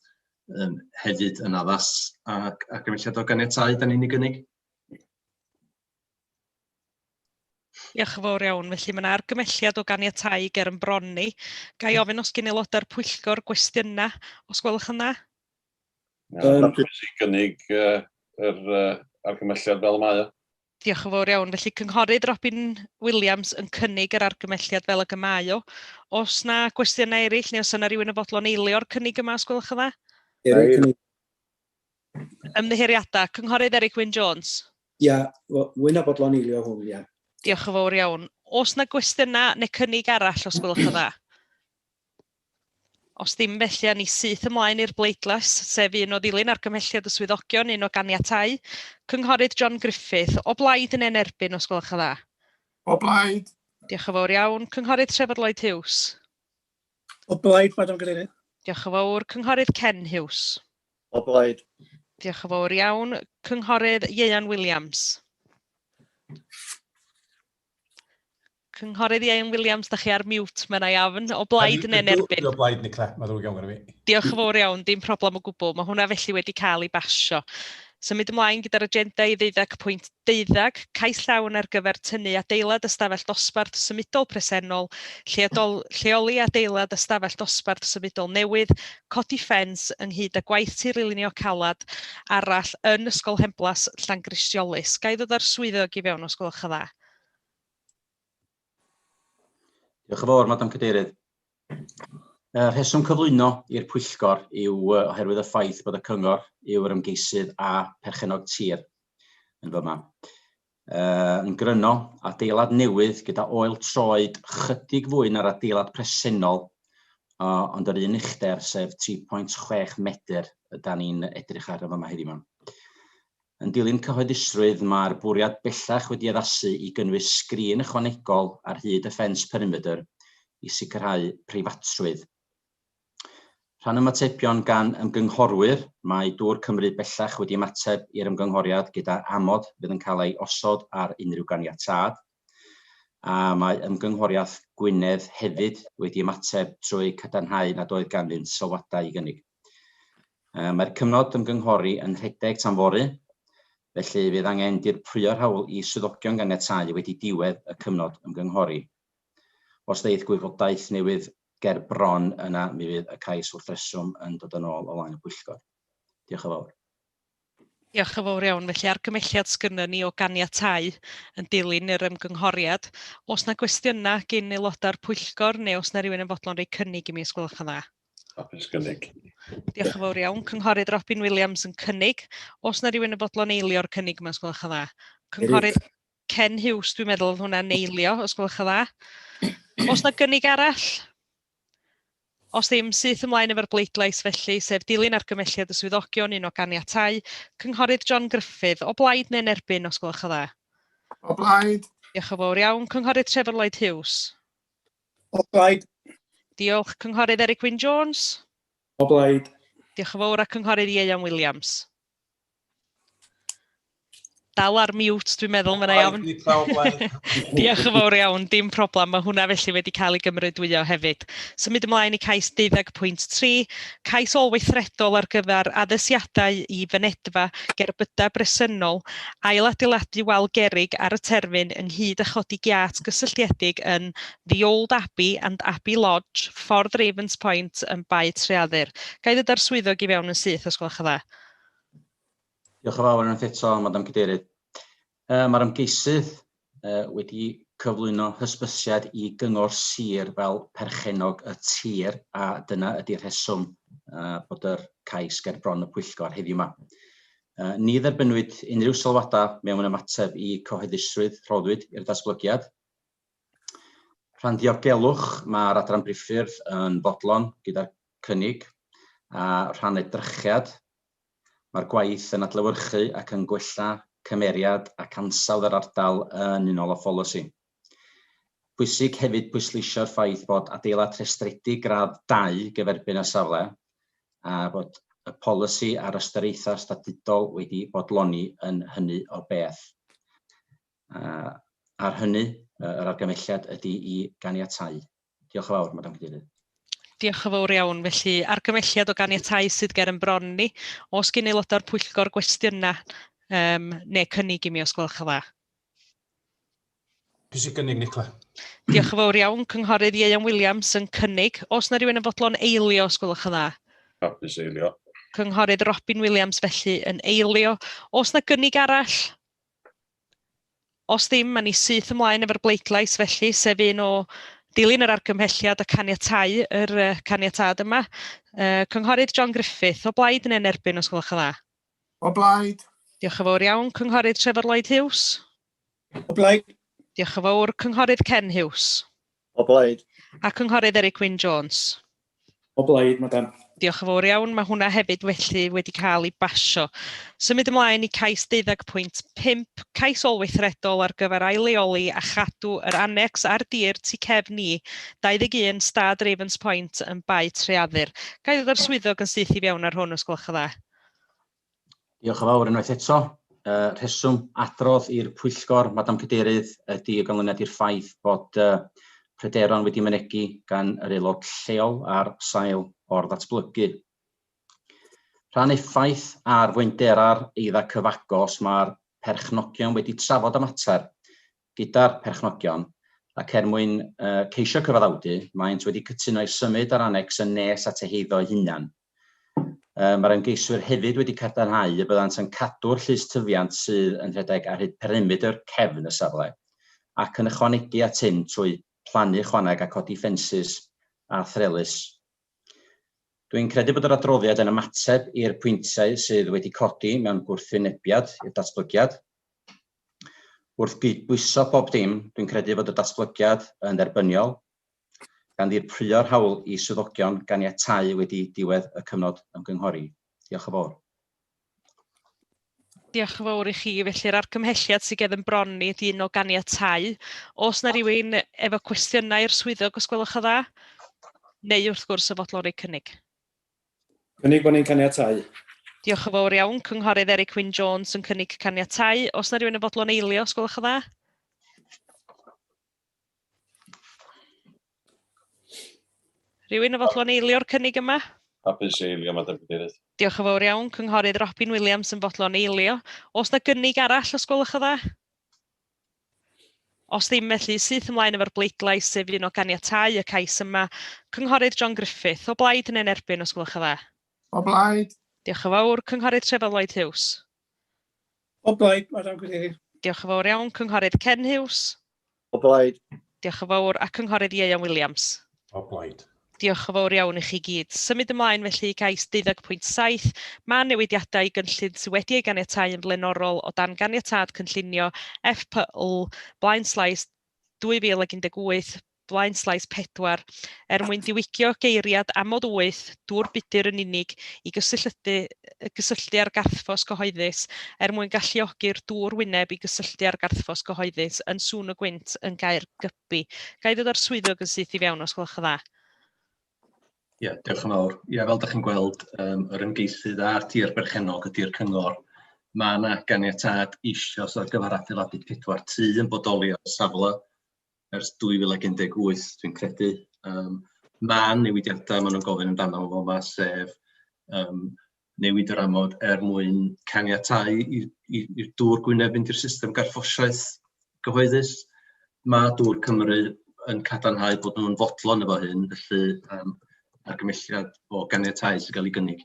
um, hefyd yn addas ac argymhelliad o ganiatáu da ni'n ei gynnig. Diolch yn fawr iawn. Felly mae yna argymhelliad o ganiatáu ger yn bron ni. Ga i ofyn os gen aelodau'r pwyllgor gwestiynau, os gwelwch yn dda? Hapus i gynnig yr argymhelliad fel y mae o. Diolch yn fawr iawn. Felly Cynghorydd Robin Williams yn cynnig yr argymhelliad fel ag y mae o. Os na gwestiynau eraill neu os yna rhywun yn fodlon eilio'r cynnig yma, os gwelwch yn dda? Eric, cynnig. Ymddiheuriadau. Cynghorydd Eric Wyn Jones. Ia, fwy na bodlon eilio hwn, ia. Diolch yn fawr iawn. Oes na gwestiynau neu cynnig arall, os gwelwch yn dda? Os ddim felly, a ni syth ymlaen i'r bleidlais, sef un o ddilyn argymhelliad y swyddogion, un o ganiatáu. Cynghorydd John Griffith, o blaid yn erbyn, os gwelwch yn dda? O blaid. Diolch yn fawr iawn. Cynghorydd Trefor Lloyd Hughes. O blaid, Madam Cadeirydd. Diolch yn fawr. Cynghorydd Ken Hughes. O blaid. Diolch yn fawr iawn. Cynghorydd Ieuan Williams. Cynghorydd Ieuan Williams, da chi ar mute, mae'n iawn. O blaid neu'n erbyn? O blaid, Nicola, mae ddrwg iawn gyda fi. Diolch yn fawr iawn, dim problem o gwbl. Mae hwnna felly wedi cael ei basio. Symud ymlaen gyda'r agenda i 12.12, cais llawn ar gyfer tynnu adeilad ystafell dosbarth symudol presennol, lleodol, lleoli adeilad ystafell dosbarth symudol newydd, codi ffens ynghyd â gwaith tirlunio calad arall yn Ysgol Henblas Llangristiolus. Ga i ddod â'r swyddog i fewn os gwelwch yn dda? Diolch yn fawr, Madam Cadeirydd. Y rheswm cyflwyno i'r pwyllgor yw oherwydd y ffaith bod y cyngor yw'r ymgeisydd a perchennog tir yn fyma. Yn gryno, adeilad newydd gyda oel troed chydig fwy na'r adeilad presennol, ond yr un uchder, sef 3.6 medr, da ni'n edrych ar yn fyma heddiw 'ma. Yn dilyn cyhoeddusrwydd, mae'r bwriad bellach wedi addasu i gynnwys sgrin ychwanegol ar hyd y ffens perimedr i sicrhau preifatrwydd. Rhan ymatebion gan ymgynghorwyr, mae Dŵr Cymru bellach wedi ymateb i'r ymgynghoriad gyda amod fydd yn cael ei osod ar unrhyw ganiatâd, a mae ymgynghoriaeth Gwynedd hefyd wedi ymateb trwy cadarnhau nad oedd ganddynt sylwadau i gynnig. Mae'r cyfnod ymgynghori yn rhedeg tan fory, felly fydd angen dirprwyo'r hawl i swyddogion ganiatáu wedi diwedd y cyfnod ymgynghori. Os ddeith gwybodaeth newydd ger bron yna mi fydd y cais wrth reswm yn dod yn ôl o flaen y pwyllgor. Diolch yn fawr. Diolch yn fawr iawn. Felly argymhelliad sgynnon ni o ganiatáu yn dilyn yr ymgynghoriad. Oes 'na gwestiynau gin aelodau'r pwyllgor neu oes 'na rywun yn fodlon rhoi cynnig i mi os gwelwch yn dda? Hapus gynnig. Diolch yn fawr iawn. Cynghorydd Robin Williams yn cynnig. Oes na rywun yn fodlon eilio'r cynnig yma, os gwelwch yn dda? Cynghorydd Ken Hughes, dwi'n meddwl oedd hwnna'n eilio, os gwelwch yn dda. Oes na gynnig arall? Os ddim, syth ymlaen efo'r bleidlais felly, sef dilyn argymhelliad y swyddogion, un o ganiatáu. Cynghorydd John Gruffydd, o blaid neu'n erbyn, os gwelwch yn dda? O blaid. Diolch yn fawr iawn. Cynghorydd Trefor Lloyd Hughes. O blaid. Diolch. Cynghorydd Eric Wyn Jones. O blaid. Diolch yn fawr a Cynghorydd Ieuan Williams. Dal ar mute, dwi'n meddwl, mae'n iawn. Diolch yn fawr iawn, dim problem. Mae hwnna felly wedi cael ei gymrydwyo hefyd. Symud ymlaen i cais 12.3, cais ôl-weithredol ar gyfer addasiadau i fynedfa gerbydau bresennol, ailadeiladu wal gerrig ar y terfyn ynghyd â chodi giât gysylltiedig yn The Old Abbey and Abbey Lodge, Ffordd Ravens Point yn Bae Treaddur. Ga i ddod â'r swyddog i fewn yn syth os gwelwch yn dda? Diolch yn fawr unwaith eto, Madam Cadeirydd. Mae'r ymgeisydd wedi cyflwyno hysbysiad i Gyngor Sir fel perchennog y tir, a dyna ydy'r rheswm bod yr cais ger bron y pwyllgor heddiw yma. Ni dderbynnwyd unrhyw sylwadau mewn ymateb i cyhoeddusrwydd rhoddwyd i'r datblygiad. Rhan diogelwch, mae'r adran briffyrdd yn fodlon gyda'r cynnig, a rhan edrychiad, mae'r gwaith yn adlewyrchu ac yn gwella cymeriad ac ansawdd yr ardal yn unol â pholisi. Pwysig hefyd pwysleisio'r ffaith bod adeilad rhestredig gradd 2 gyferbyn â safle a bod y polisi a'r ystyriaethau statudol wedi bodloni yn hynny o beth. A ar hynny, yr argymhelliad ydy i ganiatáu. Diolch yn fawr, Madam Cadeirydd. Diolch yn fawr iawn. Felly, argymhelliad o ganiatáu sydd ger yn bron ni. Os gyn aelodau'r pwyllgor gwestiynau um, neu cynnig i mi os gwelwch yn dda. Pwy sy'n gynnig, Nicola? Diolch yn fawr iawn. Cynghorydd Ieuan Williams yn cynnig. Os na rhywun yn fodlon eilio, os gwelwch yn dda? Hapus eilio. Cynghorydd Robin Williams felly yn eilio. Os na gynnig arall? Os ddim, ma' ni syth ymlaen efo'r bleidlais felly, sef un o dilyn yr argymhelliad a caniatáu yr uh, caniatâd yma. Uh, Cynghorydd John Griffith, o blaid neu'n erbyn os gwelwch yn dda? O blaid. Diolch yn fawr iawn. Cynghorydd Trevor Lloyd Hughes? O blaid. Diolch yn fawr. Cynghorydd Ken Hughes? O blaid. A Cynghorydd Eric Wyn Jones? O blaid, madam. Diolch yn fawr iawn. Mae hwnna hefyd felly wedi cael ei basio. Symud ymlaen i cais 12.5, cais olweithredol ar gyfer aileoli a chadw yr annex ar dir tu cefn i 21 Stad Ravens Point yn Bae Treaddur. Ga i ddod â'r swyddog yn syth i fewn ar hwn os gwelwch yn dda. Diolch yn fawr unwaith eto. Uh, rheswm adrodd i'r pwyllgor, Madam Cadeirydd, ydy o ganlyniad i'r ffaith bod uh, pryderon wedi mynegi gan yr aelod lleol ar sail o'r ddatblygu. Rhan effaith ar fwyndera'r eidda cyfagos, mae'r perchnogion wedi trafod y mater gyda'r perchnogion ac er mwyn uh, ceisio cyfaddawdu, maent wedi cytuno i symud yr anecs yn nes at eu heiddo eu hunain. Uh, mae'r ymgeiswyr hefyd wedi cadarnhau y byddant yn cadw'r llys tyfiant sydd yn rhedeg ar hyd perimedr cefn y safle ac yn ychwanegu at hyn trwy plannu chwaneg a codi ffensys a threlys. Dwi'n credu bod yr adroddiad yn ymateb i'r pwyntiau sydd wedi codi mewn gwrthwynebiad i'r datblygiad. Wrth gydbwyso pob dim, dwi'n credu fod y datblygiad yn dderbyniol, gan ddirprwyo'r hawl i swyddogion ganiatáu wedi diwedd y cyfnod ymgynghori. Diolch yn fawr. Diolch yn fawr i chi. Felly'r argymhelliad sydd ger yn bron ni ydy un o ganiatáu. Oes na rywun efo cwestiynau i'r swyddog os gwelwch yn dda? Neu wrth gwrs y fodlon roi cynnig. Cynnig bod ni'n caniatáu. Diolch yn fawr iawn. Cynghorydd Eric Wyn Jones yn cynnig caniatáu. Oes na rywun yn fodlon eilio os gwelwch yn dda? Rhywun yn fodlon eilio'r cynnig yma? Hapus i eilio, Madam Cadeirydd. Diolch yn fawr iawn. Cynghorydd Robin Williams yn fodlon eilio. Oes na gynnig arall os gwelwch yn dda? Os ddim felly, syth ymlaen efo'r bleidlais, sef un o ganiatáu y cais yma. Cynghorydd John Griffith, o blaid neu'n erbyn os gwelwch yn dda? O blaid. Diolch yn fawr. Cynghorydd Trefor Lloyd Hughes. O blaid, Madam Cadeirydd. Diolch yn fawr iawn. Cynghorydd Ken Hughes. O blaid. Diolch yn fawr. A Cynghorydd Ieuan Williams. O blaid. Diolch yn fawr iawn i chi gyd. Symud ymlaen felly i gais 12.7. Mae newidiadau i gynllun sydd wedi ei ganiatáu yn flaenorol o dan ganiatâd cynllunio FPL blaenslaes 2018 blaenslaes 4 er mwyn diwygio geiriad amod 8 dŵr budr yn unig i gysylltu, gysylltu â'r garthffos gyhoeddus er mwyn galluogi'r dŵr wyneb i gysylltu â'r garthffos gyhoeddus yn sŵn y gwynt yn Gaergybi. Ga i ddod â'r swyddog yn syth i fewn os gwelwch yn dda? Ie, yeah, diolch yn fawr. Ie, fel ydych chi'n gweld, um, yr ymgeisydd a'r tir berchennog ydy'r cyngor. Mae yna ganiatâd eisoes ar gyfer adeiladu pedwar tŷ yn bodoli ar y safle ers 2018, dwi'n credu. Um, mae newidiadau maen nhw'n gofyn amdano fo yma, sef um, newid yr amod er mwyn caniatáu i'r dŵr gwyneb fynd i'r system garffosiaeth gyhoeddus. Mae Dŵr Cymru yn cadarnhau bod nhw'n fodlon efo hyn, felly um, argymelliad o ganiatáu sy'n cael ei gynnig.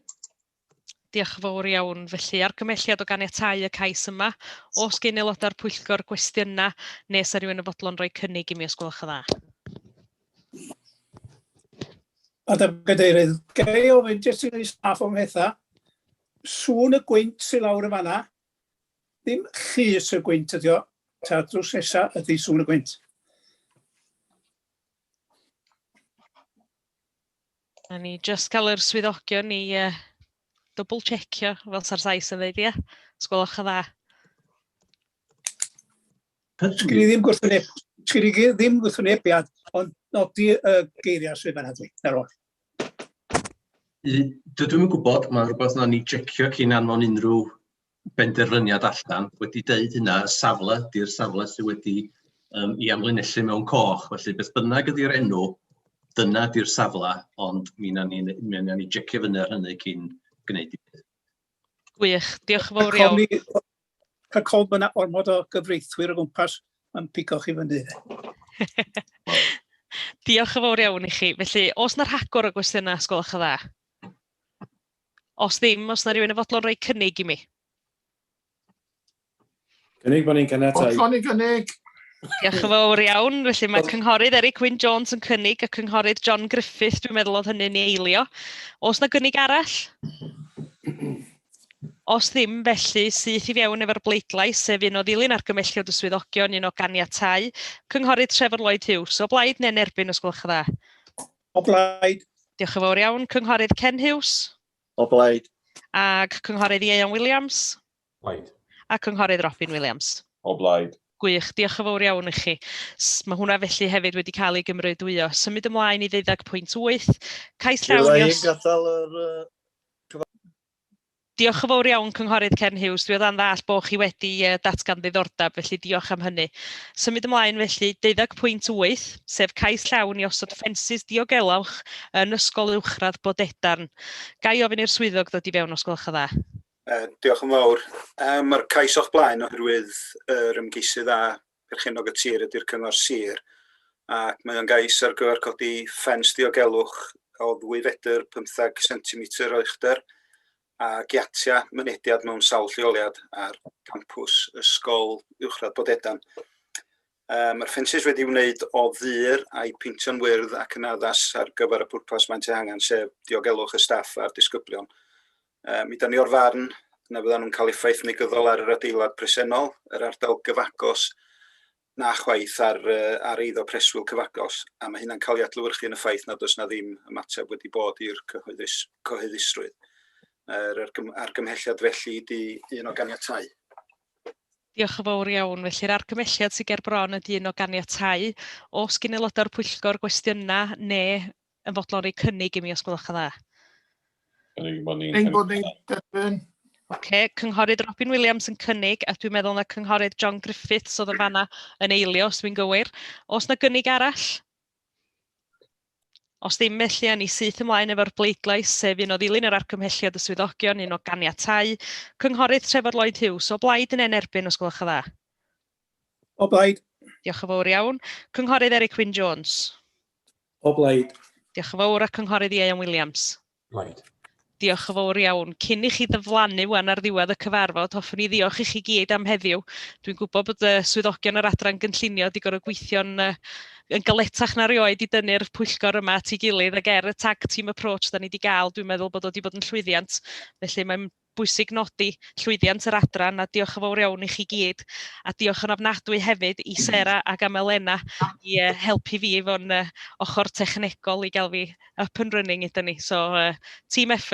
Diolch yn fawr iawn. Felly, argymhelliad o ganiatáu y cais yma. Os gen aelodau'r pwyllgor gwestiynau, nes ar rhywun yn fodlon rhoi cynnig i mi os gwelwch yn dda. Madam Cadeirydd, ga i ofyn jyst i wneud saff o mhethau. Sŵn y gwynt sy'n lawr yn fanna, ddim llys y gwynt ydi o, ta drws nesa ydi sŵn y gwynt. A ni just cael yr swyddogion i uh, double checio, fel sa'r Sais yn dweud, ie? Os gwelwch yn dda. Sgyn i ddim gwrthwyneb, sgyn i ddim gwrthwynebiad, ond nodi y geiriau sydd fanna dwi, na'r oll. Dydw i'm yn gwybod, mae'n rhywbeth na ni checio cyn anfon unrhyw benderfyniad allan. Wedi deud hynna, y safle ydy'r safle sydd wedi um, i amlinellu mewn coch, felly beth bynnag ydy'r enw, dyna ydy'r safle, ond mi na ni, mi na ni checio fyny ar hynny cyn gwneud i beth. Gwych, diolch yn fawr iawn. Rhag ofn bod yna ormod o gyfreithwyr o gwmpas yn pigo chi fyny. Diolch yn fawr iawn i chi. Felly, os na rhagor o gwestiynau, os gwelwch yn dda? Os ddim, os na rhywun yn fodlon rhoi cynnig i mi. Cynnig bod ni'n caniatáu. Fodlon i gynnig. Diolch yn fawr iawn. Felly mae cynghorydd Eric Wyn Jones yn cynnig a cynghorydd John Griffith, dwi'n meddwl oedd hynny'n ei eilio. Oes na gynnig arall? Os ddim, felly, syth i fewn efo'r bleidlais, sef un o ddilyn argymelliad y swyddogion, un o ganiatáu. Cynghorydd Trefor Lloyd Hughes, o blaid neu'n erbyn os gwelwch yn dda? O blaid. Diolch yn fawr iawn. Cynghorydd Ken Hughes. O blaid. Ac Cynghorydd Ieuan Williams. Blaid. A Cynghorydd Robin Williams. O blaid. Gwych, diolch yn fawr iawn i chi. Mae hwnna felly hefyd wedi cael ei gymrydwyo. Symud ymlaen i 12.8. Cais llawn i os... gadael yr Diolch yn fawr iawn, Cynghorydd Ken Hughes. Dwi o dan ddall bod chi wedi datgan ddiddordeb, felly diolch am hynny. Symud ymlaen felly, 12.8, sef cais llawn i osod ffensys diogelwch yn Ysgol Uwchradd Bodedarn. Ga i ofyn i'r swyddog ddod i fewn os gwelwch yn dda? Diolch yn fawr. Mae'r cais o'ch blaen oherwydd yr ymgeisydd a perchennog y tir ydy'r Cyngor Sir, ac mae o'n gais ar gyfer codi ffens diogelwch o 2 fetr 15 centimetr o uchder a giatiau mynediad mewn sawl lleoliad ar gampws Ysgol Uwchradd Bodedan. Mae'r ffensys wedi wneud o ddur a'i peintio'n wyrdd ac yn addas ar gyfer y pwrpas maent eu hangen, sef diogelwch y staff a'r disgyblion. Mi da ni o'r farn na fyddan nhw'n cael effaith negyddol ar yr adeilad presennol, yr ardal gyfagos, na chwaith ar, ar eiddo preswyl cyfagos, a mae hynna'n cael ei adlewyrchu yn y ffaith nad oes na ddim ymateb wedi bod i'r cyhoeddus, cyhoeddusrwydd. Mae'r argymhelliad felly di un o ganiatau. Diolch yn fawr iawn. Felly'r argymhelliad sydd ger bron ydy un o ganiatau. Os gyn aelodau'r pwyllgor gwestiynau neu yn fodlon rhoi cynnig i mi os gwelwch yn dda. Cynnig bod ni'n... Ein bod ni'n derbyn. Oce, Cynghorydd Robin Williams yn cynnig, a dwi'n meddwl na Cynghorydd John Griffiths oedd yn fanna yn eilio, os dwi'n gywir. Oes na gynnig arall? Os ddim felly, a ni syth ymlaen efo'r bleidlais, sef un o ddilyn yr argymhelliad y swyddogion, un o ganiatau. Cynghorydd Trefor Lloyd Hughes, o blaid yn erbyn, os gwelwch yn dda? O blaid. Diolch yn fawr iawn. Cynghorydd Eric Wyn Jones. O blaid. Diolch yn fawr a Cynghorydd Ieuan Williams. Blaid. Diolch yn fawr iawn. Cyn i chi ddyflannu wan ar ddiwedd y cyfarfod, hoffwn i ddiolch i chi gyd am heddiw. Dwi'n gwybod bod y swyddogion yr adran gynllunio wedi gorfod gweithio'n yn galetach na rioed i dynnu'r pwyllgor yma at ei gilydd, ac er y tag team approach da ni wedi gael, dwi'n meddwl bod o wedi bod yn llwyddiant. Felly mae'n bwysig nodi llwyddiant yr adran, a diolch yn fawr iawn i chi gyd. A diolch yn ofnadwy hefyd i Sarah ac am Elena i helpu fi efo'n ochr technegol i gael fi up and running gyda ni. So, team effort.